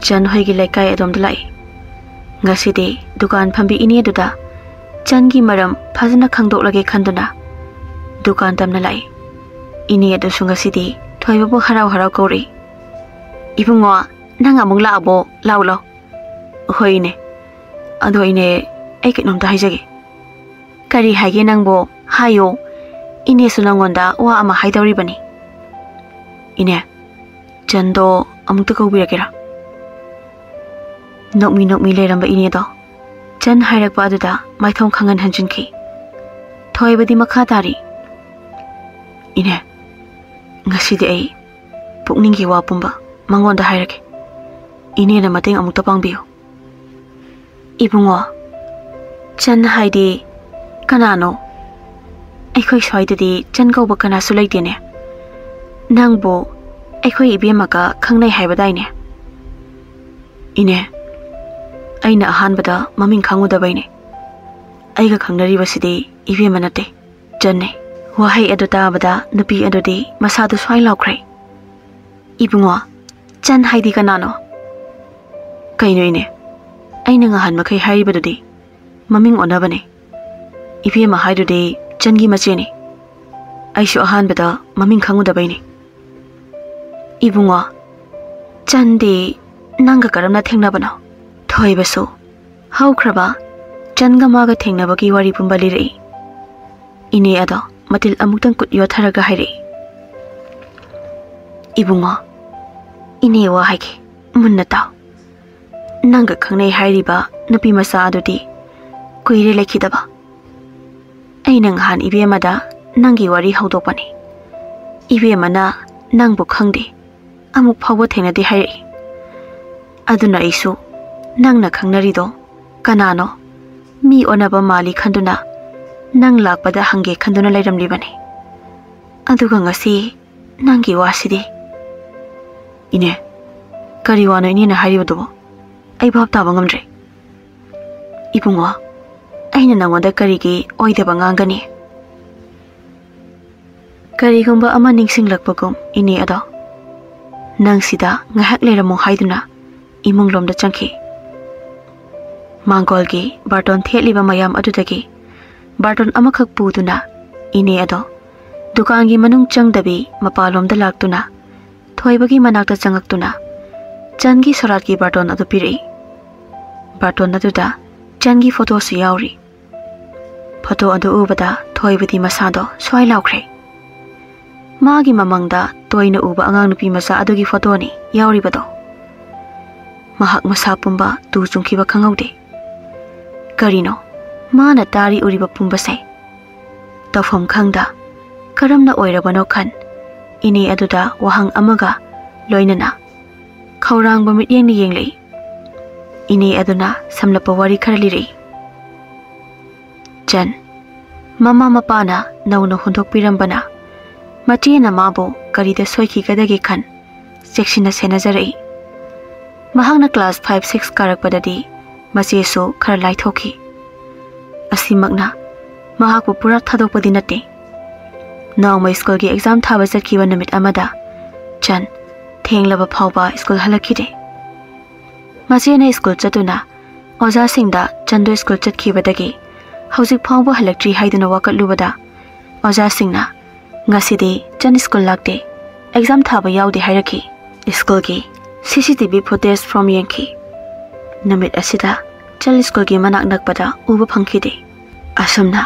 ꯆꯟ ꯍꯣꯏꯒꯤ ꯂꯩꯀꯥꯏ ꯑꯗꯣꯝꯗ ꯂꯥꯛꯏ꯫ ꯉꯁꯤꯗꯤ ꯗꯨꯀꯥꯟ ꯐꯝꯕꯤ ꯏꯅꯦꯗꯨꯗ ꯆꯟꯒꯤ ꯃꯔꯝ ꯐꯖꯅ ꯈꯪꯗꯣꯛꯂꯒꯦ ꯈꯟꯗꯨꯅ ꯗꯨꯀꯥꯟ ꯇꯝꯅ ꯂꯥꯛꯏ꯫ ꯏꯅꯦ ꯑꯗꯨꯁꯨ ꯉꯁꯤꯗꯤ ꯊꯣꯏꯕꯕꯨ ꯍꯔꯥꯎ ꯍꯔꯥꯎ ꯀꯧꯔꯛꯏ꯫ "ꯏꯕꯨꯡꯉꯣ, ꯅꯪ ꯑꯃꯨꯛ ꯂꯥꯛꯑꯕꯣ? ꯂꯥꯎ, ꯂꯥꯎ꯫" "ꯍꯣꯏ, ꯏꯅꯦ꯫ ꯑꯗꯣ ꯏꯅꯦ, ꯑꯩ ꯀꯩꯅꯣꯝꯇ ꯍꯥꯏꯖꯒꯦ꯫" "ꯀꯔꯤ ꯍꯥꯏꯒꯦ ꯅꯪꯕꯣ? ꯍꯥꯏꯌꯣ꯫ ꯏꯅꯦꯁꯨ ꯅꯪꯉꯣꯟꯗ ꯋꯥ ꯑꯃ ꯍꯥꯏꯗꯧꯔꯤꯕꯅꯤ꯫" "ꯏꯅꯦ, ꯆꯟꯗꯣ ꯑꯃꯨꯛꯇ ꯀꯧꯕꯤꯔꯛꯀꯦꯔꯥ?" ꯅꯣꯛꯃꯤ ꯅꯣꯛꯃꯤ ꯂꯩꯔꯝꯕ ꯏꯅꯦꯗꯣ ꯆꯟ ꯍꯥꯏꯔꯛꯄ ꯑꯗꯨꯗ ꯃꯥꯏꯊꯣꯡ ꯈꯪꯍꯟ ꯍꯟꯖꯤꯟꯈꯤ꯫ ꯊꯣꯏꯕꯗꯤ ꯃꯈꯥ ꯇꯥꯔꯤ, "ꯏꯅꯦ, ꯉꯁꯤꯗꯤ ꯑꯩ ꯄꯨꯛꯅꯤꯡꯒꯤ ꯋꯥ ꯄꯨꯝꯕ ꯃꯉꯣꯟꯗ ꯍꯥꯏꯔꯒꯦ꯫ ꯏꯅꯦꯅ ꯃꯇꯦꯡ ꯑꯃꯨꯛꯇ ꯄꯥꯡꯕꯤꯌꯨ꯫ ꯏꯕꯨꯡꯉꯣ, ꯆꯟ ꯍꯥꯏꯗꯤ ꯀꯅꯥꯅꯣ? ꯑꯩꯈꯣꯏ ꯁ꯭ꯋꯥꯏꯗꯗꯤ ꯆꯟ ꯀꯧꯕ ꯀꯅꯥꯁꯨ ꯂꯩꯇꯦꯅꯦ꯫ ꯅꯪꯕꯨ ꯑꯩꯈꯣꯏ ꯏꯕꯦꯝꯃꯒ ꯈꯪꯅꯩ ꯍꯥꯏꯕꯗꯥꯏꯅꯦ? ꯏꯅꯦ, ꯑꯩꯅ ꯑꯍꯥꯟꯕꯗ ꯃꯃꯤꯡ ꯈꯪꯉꯨꯗꯕꯩꯅꯦ꯫ ꯑꯩꯒ ꯈꯪꯅꯔꯤꯕꯁꯤꯗꯤ ꯏꯕꯦꯝꯃ ꯅꯠꯇꯦ, ꯆꯟꯅꯦ꯫ ꯋꯥꯍꯩ ꯑꯗꯨ ꯇꯥꯕꯗ ꯅꯨꯄꯤ ꯑꯗꯨꯗꯤ ꯃꯁꯥꯗꯨ ꯁ꯭ꯋꯥꯏ ꯂꯥꯎꯈ꯭ꯔꯦ꯫ "ꯏꯕꯨꯡꯉꯣ, ꯆꯟ ꯍꯥꯏꯗꯤ ꯀꯅꯥꯅꯣ?" "ꯀꯩꯅꯣ ꯏꯅꯦ? ꯑꯩꯅ ꯉꯍꯥꯟ ꯃꯈꯩ ꯍꯥꯏꯔꯤꯕꯗꯨꯗꯤ ꯃꯃꯤꯡ ꯑꯣꯟꯅꯕꯅꯦ꯫ ꯏꯕꯦꯝꯃ ꯍꯥꯏꯗꯨꯗꯤ ꯆꯟꯒꯤ ꯃꯆꯦꯅꯤ꯫ ꯑꯩꯁꯨ ꯑꯍꯥꯟꯕꯗ ꯃꯃꯤꯡ ꯈꯪꯉꯨꯗꯕꯩꯅꯤ꯫" "ꯏꯕꯨꯡꯉꯣ, ꯆꯟꯗꯤ ꯅꯪꯒ ꯀꯔꯝꯅ ꯊꯦꯡꯅꯕꯅꯣ?" ꯊꯣꯏꯕꯁꯨ ꯍꯧꯈ꯭ꯔꯕ ꯆꯟꯒ ꯃꯥꯒ ꯊꯦꯡꯅꯕꯒꯤ ꯋꯥꯔꯤ ꯄꯨꯝꯕ ꯂꯤꯔꯛꯏ꯫ ꯏꯅꯦ ꯑꯗꯣ ꯃꯇꯤꯜ ꯑꯃꯨꯛꯇꯪ ꯀꯨꯠ ꯌꯣꯠꯊꯔꯒ ꯍꯥꯏꯔꯛꯏ꯫ "ꯏꯕꯨꯡꯉꯣ, ꯏꯅꯦ ꯋꯥ ꯍꯥꯏꯒꯦ, ꯃꯨꯟꯅ ꯇꯥꯎ꯫ ꯅꯪꯒ ꯈꯪꯅꯩ ꯍꯥꯏꯔꯤꯕ ꯅꯨꯄꯤ ꯃꯆꯥ ꯑꯗꯨꯗꯤ ꯀꯨꯏꯔꯦ ꯂꯩꯈꯤꯗꯕ꯫ ꯑꯩꯅ ꯉꯍꯥꯟ ꯏꯕꯦꯝꯃꯗ ꯅꯪꯒꯤ ꯋꯥꯔꯤ ꯍꯧꯗꯣꯛꯄꯅꯤ꯫ ꯏꯕꯦꯝꯃꯅ ꯅꯪꯕꯨ ꯈꯪꯗꯦ, ꯑꯃꯨꯛ ꯐꯥꯎꯕ ꯊꯦꯡꯅꯗꯦ ꯍꯥꯏꯔꯛꯏ꯫ ꯑꯗꯨꯅ ꯑꯩꯁꯨ ꯅꯪꯅ ꯈꯪꯅꯔꯤꯗꯣ ꯀꯅꯥꯅꯣ, ꯃꯤ ꯑꯣꯟꯅꯕ ꯃꯥꯜꯂꯤ ꯈꯟꯗꯨꯅ ꯅꯪ ꯂꯥꯛꯄꯗ ꯍꯪꯒꯦ ꯈꯟꯗꯨꯅ ꯂꯩꯔꯝꯂꯤꯕꯅꯤ꯫ ꯑꯗꯨꯒ ꯉꯁꯤ ꯅꯪꯒꯤ ꯋꯥꯁꯤꯗꯤ꯫" "ꯏꯅꯦ, ꯀꯔꯤ ꯋꯥꯅꯣ ꯏꯅꯦꯅ ꯍꯥꯏꯔꯤꯕꯗꯨꯕꯣ? ꯑꯩ ꯚꯥꯞ ꯇꯥꯕ ꯉꯝꯗ꯭ꯔꯦ꯫" "ꯏꯕꯨꯡꯉꯣ, ꯑꯩꯅ ꯅꯉꯣꯟꯗ ꯀꯔꯤꯒꯤ ꯑꯣꯏꯗꯕ ꯉꯥꯡꯒꯅꯤ?" ꯀꯔꯤꯒꯨꯝꯕ ꯑꯃ ꯅꯤꯡꯁꯤꯡꯂꯛꯄꯒꯨꯝ ꯏꯅꯦ ꯑꯗꯣ, "ꯅꯪ ꯁꯤꯗ ꯉꯥꯏꯍꯥꯛ ꯂꯩꯔꯝꯃꯣ" ꯍꯥꯏꯗꯨꯅ ꯏꯃꯨꯡꯂꯣꯝꯗ ꯆꯪꯈꯤ꯫ ꯃꯥꯡꯒꯣꯜꯒꯤ ꯕꯥꯔꯇꯣꯟ ꯊꯦꯠꯂꯤꯕ ꯃꯌꯥꯝ ꯑꯗꯨꯗꯒꯤ ꯕꯥꯔꯇꯣꯟ ꯑꯃꯈꯛ ꯄꯨꯗꯨꯅ ꯏꯅꯦ ꯑꯗꯣ ꯗꯨꯀꯥꯟꯒꯤ ꯃꯅꯨꯡ ꯆꯪꯗꯕꯤ ꯃꯄꯥꯟꯂꯣꯝꯗ ꯂꯥꯛꯇꯨꯅ ꯊꯣꯏꯕꯒꯤ ꯃꯅꯥꯛꯇ ꯆꯪꯉꯛꯇꯨꯅ ꯆꯟꯒꯤ ꯁꯣꯔꯥꯠꯀꯤ ꯕꯥꯔꯇꯣꯟ ꯑꯗꯨ ꯄꯤꯔꯛꯏ꯫ ꯕꯥꯔꯇꯣꯟ ꯑꯗꯨꯗ ꯆꯟꯒꯤ ꯐꯣꯇꯣꯁꯨ ꯌꯥꯎꯔꯤ꯫ ꯐꯣꯇꯣ ꯑꯗꯨ ꯎꯕꯗ ꯊꯣꯏꯕꯗꯤ ꯃꯁꯥꯗꯣ ꯁ꯭ꯋꯥꯏ ꯂꯥꯎꯈ꯭ꯔꯦ꯫ ꯃꯥꯒꯤ ꯃꯃꯪꯗ ꯇꯣꯏꯅ ꯎꯕ ꯑꯉꯥꯡ ꯅꯨꯄꯤ ꯃꯆꯥ ꯑꯗꯨꯒꯤ ꯐꯣꯇꯣꯅꯤ ꯌꯥꯎꯔꯤꯕꯗꯣ꯫ ꯃꯍꯥꯛ ꯃꯁꯥ ꯄꯨꯝꯕ ꯇꯨ ꯆꯨꯡꯈꯤꯕ ꯈꯪꯍꯧꯗꯦ꯫ ꯀꯔꯤꯅꯣ ꯃꯥꯅ ꯇꯥꯔꯤ ꯎꯔꯤꯕ ꯄꯨꯝꯕꯁꯦ? ꯇꯧꯐꯝ ꯈꯪꯗ ꯀꯔꯝꯅ ꯑꯣꯏꯔꯕꯅꯣ ꯈꯟ ꯏꯅꯦ ꯑꯗꯨꯗ ꯋꯥꯍꯪ ꯑꯃꯒ ꯂꯣꯏꯅꯅ ꯈꯧꯔꯥꯡꯕ ꯃꯤꯠꯌꯦꯡꯅ ꯌꯦꯡꯂꯛꯏ꯫ ꯏꯅꯦ ꯑꯗꯨꯅ ꯁꯝꯂꯞꯄ ꯋꯥꯔꯤ ꯈꯔ ꯂꯤꯔꯛꯏ꯫ ꯆꯟ, ꯃꯃꯥ ꯃꯄꯥꯅ ꯅꯧꯅ ꯍꯨꯟꯗꯣꯛꯄꯤꯔꯝꯕꯅ ꯃꯆꯦꯅ ꯃꯥꯕꯨ ꯀꯔꯤꯗ ꯁꯣꯏꯈꯤꯒꯗꯒꯦ ꯈꯟ ꯆꯦꯛꯁꯤꯟꯅ ꯁꯦꯟꯅꯖꯔꯛꯏ꯫ ꯃꯍꯥꯛꯅ class five six ꯀꯥꯔꯛꯄꯗꯗꯤ ꯃꯆꯦꯁꯨ ꯈꯔ ꯂꯥꯏꯊꯣꯛꯈꯤ꯫ ꯑꯁꯤꯃꯛꯅ ꯃꯍꯥꯛꯄꯨ ꯄꯨꯔꯥ ꯊꯥꯗꯣꯛꯄꯗꯤ ꯅꯠꯇꯦ꯫ ꯅꯣꯡꯃ ꯁ꯭ꯀꯨꯜꯒꯤ exam ꯊꯥꯕ ꯆꯠꯈꯤꯕ ꯅꯨꯃꯤꯠ ꯑꯃꯗ ꯆꯟ ꯊꯦꯡꯂꯕ ꯐꯥꯎꯕ ꯁ꯭ꯀꯨꯜ ꯍꯜꯂꯛꯈꯤꯗꯦ꯫ ꯃꯆꯦꯅ ꯁ꯭ꯀꯨꯜ ꯆꯠꯇꯨꯅ ꯑꯣꯖꯥꯁꯤꯡꯗ ꯆꯟꯗꯨ ꯁ꯭ꯀꯨꯜ ꯆꯠꯈꯤꯕꯗꯒꯤ ꯍꯧꯖꯤꯛ ꯐꯥꯎꯕ ꯍꯜꯂꯛꯇ꯭ꯔꯤ ꯍꯥꯏꯗꯨꯅ ꯋꯥꯀꯠꯂꯨꯕꯗ, ꯑꯣꯖꯥꯁꯤꯡꯅ "ꯉꯁꯤꯗꯤ ꯆꯟ ꯁ꯭ꯀꯨꯜ ꯂꯥꯛꯇꯦ, exam ꯊꯥꯕ ꯌꯥꯎꯗꯦ" ꯍꯥꯏꯔꯛꯈꯤ꯫ ꯁ꯭ꯀꯨꯜꯒꯤ C C T V footage from ꯌꯦꯡꯈꯤ꯫ ꯅꯨꯃꯤꯠ ꯑꯁꯤꯗ ꯆꯟ ꯁ꯭ꯀꯨꯜꯒꯤ ꯃꯅꯥꯛ ꯅꯛꯄꯗ ꯎꯕ ꯐꯪꯈꯤꯗꯦ꯫ ꯑꯁꯨꯝꯅ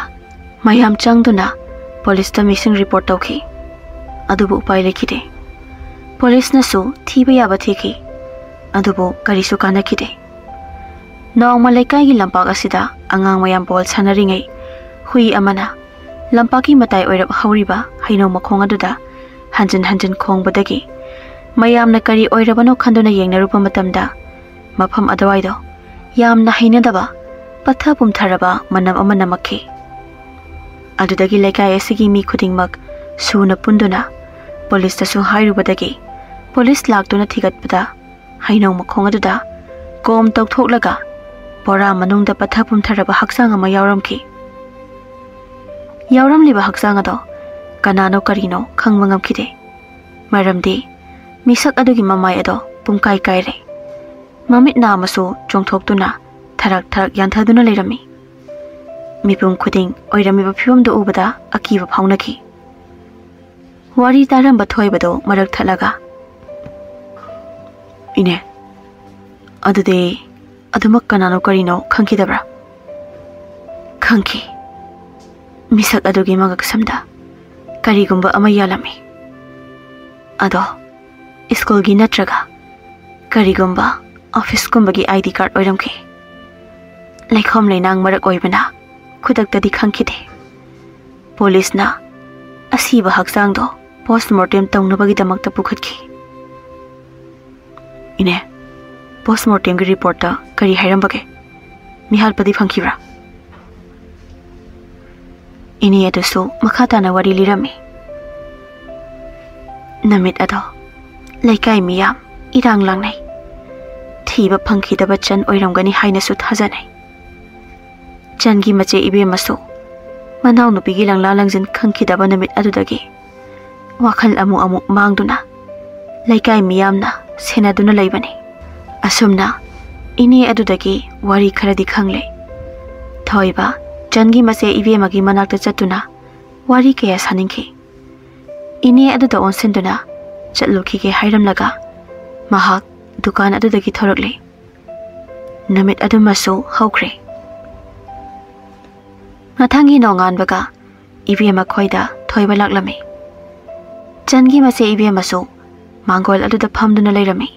ꯃꯌꯥꯝ ꯆꯪꯗꯨꯅ ꯄꯨꯂꯤꯁꯇ missing report ꯇꯧꯈꯤ꯫ ꯑꯗꯨꯕꯨ ꯎꯄꯥꯏ ꯂꯩꯈꯤꯗꯦ꯫ ꯄꯨꯂꯤꯁꯅꯁꯨ ꯊꯤꯕ ꯌꯥꯕ ꯊꯤꯈꯤ, ꯑꯗꯨꯕꯨ ꯀꯔꯤꯁꯨ ꯀꯥꯟꯅꯈꯤꯗꯦ꯫ ꯅꯣꯡꯃ ꯂꯩꯀꯥꯏꯒꯤ ꯂꯝꯄꯥꯛ ꯑꯁꯤꯗ ꯑꯉꯥꯡ ꯃꯌꯥꯝ ꯕꯣꯜ ꯁꯥꯟꯅꯔꯤꯉꯩ, ꯍꯨꯏ ꯑꯃꯅ ꯂꯝꯄꯥꯛꯀꯤ ꯃꯇꯥꯏ ꯑꯣꯏꯔꯞ ꯍꯧꯔꯤꯕ ꯍꯩꯅꯧ ꯃꯈꯣꯡ ꯑꯗꯨꯗ ꯍꯟꯖꯤꯟ ꯍꯟꯖꯤꯟ ꯈꯣꯡꯕꯗꯒꯤ ꯃꯌꯥꯝꯅ ꯀꯔꯤ ꯑꯣꯏꯔꯕꯅꯣ ꯈꯟꯗꯨꯅ ꯌꯦꯡꯅꯔꯨꯕ ꯃꯇꯝꯗ, ꯃꯐꯝ ꯑꯗꯨꯋꯥꯏꯗꯣ ꯌꯥꯝꯅ ꯍꯩꯅꯗꯕ, ꯄꯠꯊ ꯄꯨꯝꯊꯔꯕ ꯃꯅꯝ ꯑꯃ ꯅꯝꯃꯛꯈꯤ꯫ ꯑꯗꯨꯗꯒꯤ ꯂꯩꯀꯥꯏ ꯑꯁꯤꯒꯤ ꯃꯤ ꯈꯨꯗꯤꯡꯃꯛ ꯁꯨꯅ ꯄꯨꯟꯗꯨꯅ ꯄꯨꯂꯤꯁꯇꯁꯨ ꯍꯥꯏꯔꯨꯕꯗꯒꯤ, ꯄꯨꯂꯤꯁ ꯂꯥꯛꯇꯨꯅ ꯊꯤꯒꯠꯄꯗ, ꯍꯩꯅꯧ ꯃꯈꯣꯡ ꯑꯗꯨꯗ ꯀꯣꯝ ꯇꯧꯊꯣꯛꯂꯒ ꯕꯣꯔꯥ ꯃꯅꯨꯡꯗ ꯄꯠꯊ ꯄꯨꯝꯊꯔꯕ ꯍꯛꯆꯥꯡ ꯑꯃ ꯌꯥꯎꯔꯝꯈꯤ꯫ ꯌꯥꯎꯔꯝꯂꯤꯕ ꯍꯛꯆꯥꯡ ꯑꯗꯣ ꯀꯅꯥꯅꯣ ꯀꯔꯤꯅꯣ ꯈꯪꯕ ꯉꯝꯈꯤꯗꯦ꯫ ꯃꯔꯝꯗꯤ ꯃꯤꯁꯛ ꯑꯗꯨꯒꯤ ꯃꯃꯥꯏ ꯑꯗꯣ ꯄꯨꯝꯀꯥꯏ ꯀꯥꯏꯔꯦ꯫ ꯃꯃꯤꯠ ꯅꯥ ꯑꯃꯁꯨ ꯆꯣꯡꯊꯣꯛꯇꯨꯅ ꯊꯔꯛ ꯊꯔꯛ ꯌꯥꯟꯊꯗꯨꯅ ꯂꯩꯔꯝꯃꯤ꯫ ꯃꯤꯄꯨꯝ ꯈꯨꯗꯤꯡ ꯑꯣꯏꯔꯝꯃꯤꯕ ꯐꯤꯕꯝꯗꯨ ꯎꯕꯗ ꯑꯀꯤꯕ ꯐꯥꯎꯅꯈꯤ꯫ ꯋꯥꯔꯤ ꯇꯥꯔꯝꯕ ꯊꯣꯏꯕꯗꯨ ꯃꯔꯛ ꯊꯠꯂꯒ, "ꯏꯅꯦ, ꯑꯗꯨꯗꯤ ꯑꯗꯨꯃꯛ ꯀꯅꯥꯅꯣ ꯀꯔꯤꯅꯣ ꯈꯪꯈꯤꯗꯕ꯭ꯔꯥ?" "ꯈꯪꯈꯤ꯫ ꯃꯤꯁꯛ ꯑꯗꯨꯒꯤ ꯃꯉꯛꯁꯝꯗ ꯀꯔꯤꯒꯨꯝꯕ ꯑꯃ ꯌꯥꯜꯂꯝꯃꯤ꯫ ꯑꯗꯣ ꯁ꯭ꯀꯨꯜꯒꯤ ꯅꯠꯇ꯭ꯔꯒ ꯀꯔꯤꯒꯨꯝꯕ ꯑꯣꯐꯤꯁꯀꯨꯝꯕꯒꯤ I D card ꯑꯣꯏꯔꯝꯈꯤ꯫ ꯂꯩꯈꯣꯝ ꯂꯩꯅꯥꯡ ꯃꯔꯛ ꯑꯣꯏꯕꯅ ꯈꯨꯗꯛꯇꯗꯤ ꯈꯪꯈꯤꯗꯦ꯫ ꯄꯨꯂꯤꯁꯅ ꯑꯁꯤꯕ ꯍꯛꯆꯥꯡꯗꯣ ꯄꯣꯁꯃꯣꯔꯇꯦꯝ ꯇꯧꯅꯕꯒꯤꯗꯃꯛꯇ ꯄꯨꯈꯠꯈꯤ꯫ "ꯏꯅꯦ, ꯄꯣꯁꯃꯣꯔꯇꯦꯝꯒꯤ ꯔꯤꯄꯣꯔꯠꯇ ꯀꯔꯤ ꯍꯥꯏꯔꯝꯕꯒꯦ? ꯃꯤꯍꯥꯠꯄꯗꯤ ꯐꯪꯈꯤꯕ꯭ꯔꯥ?" ꯏꯅꯦ ꯑꯗꯨꯁꯨ ꯃꯈꯥ ꯇꯥꯅ ꯋꯥꯔꯤ ꯂꯤꯔꯝꯃꯤ꯫ ꯅꯨꯃꯤꯠ ꯑꯗꯣ ꯂꯩꯀꯥꯏ ꯃꯤꯌꯥꯝ ꯏꯔꯥꯡ ꯂꯥꯡꯅꯩ꯫ ꯊꯤꯕ ꯐꯪꯈꯤꯗꯕ ꯆꯟ ꯑꯣꯏꯔꯝꯒꯅꯤ ꯍꯥꯏꯅꯁꯨ ꯊꯥꯖꯅꯩ꯫ ꯆꯟꯒꯤ ꯃꯆꯦ ꯏꯕꯦꯝꯃꯁꯨ ꯃꯅꯥꯎꯅꯨꯄꯤꯒꯤ ꯂꯪꯂꯥ ꯂꯪꯖꯟ ꯈꯪꯈꯤꯗꯕ ꯅꯨꯃꯤꯠ ꯑꯗꯨꯗꯒꯤ ꯋꯥꯈꯜ ꯑꯃꯨꯛ ꯑꯃꯨꯛ ꯃꯥꯡꯗꯨꯅ ꯂꯩꯀꯥꯏ ꯃꯤꯌꯥꯝꯅ ꯁꯦꯟꯅꯗꯨꯅ ꯂꯩꯕꯅꯤ꯫ ꯑꯁꯨꯝꯅ ꯏꯅꯦ ꯑꯗꯨꯗꯒꯤ ꯋꯥꯔꯤ ꯈꯔꯗꯤ ꯈꯪꯂꯦ꯫ ꯊꯣꯏꯕ ꯆꯟꯒꯤ ꯃꯆꯦ ꯏꯕꯦꯝꯃꯒꯤ ꯃꯅꯥꯛꯇ ꯆꯠꯇꯨꯅ ꯋꯥꯔꯤ ꯀꯌꯥ ꯁꯥꯅꯤꯡꯈꯤ꯫ ꯏꯅꯦ ꯑꯗꯨꯗ ꯑꯣꯟꯁꯤꯟꯗꯨꯅ ꯆꯠꯂꯨꯈꯤꯒꯦ ꯍꯥꯏꯔꯝꯂꯒ ꯃꯍꯥꯛ ꯗꯨꯀꯥꯟ ꯑꯗꯨꯗꯒꯤ ꯊꯣꯔꯛꯂꯦ꯫ ꯅꯨꯃꯤꯠ ꯑꯗꯨꯃꯁꯨ ꯍꯧꯈ꯭ꯔꯦ꯫ ꯃꯊꯪꯒꯤ ꯅꯣꯡꯉꯥꯟꯕꯒ ꯏꯕꯦꯝꯃ ꯈꯣꯏꯗ ꯊꯣꯏꯕ ꯂꯥꯛꯂꯝꯃꯤ꯫ ꯆꯟꯒꯤ ꯃꯆꯦ ꯏꯕꯦꯝꯃꯁꯨ ꯃꯥꯡꯒꯣꯜ ꯑꯗꯨꯗ ꯐꯝꯗꯨꯅ ꯂꯩꯔꯝꯃꯤ꯫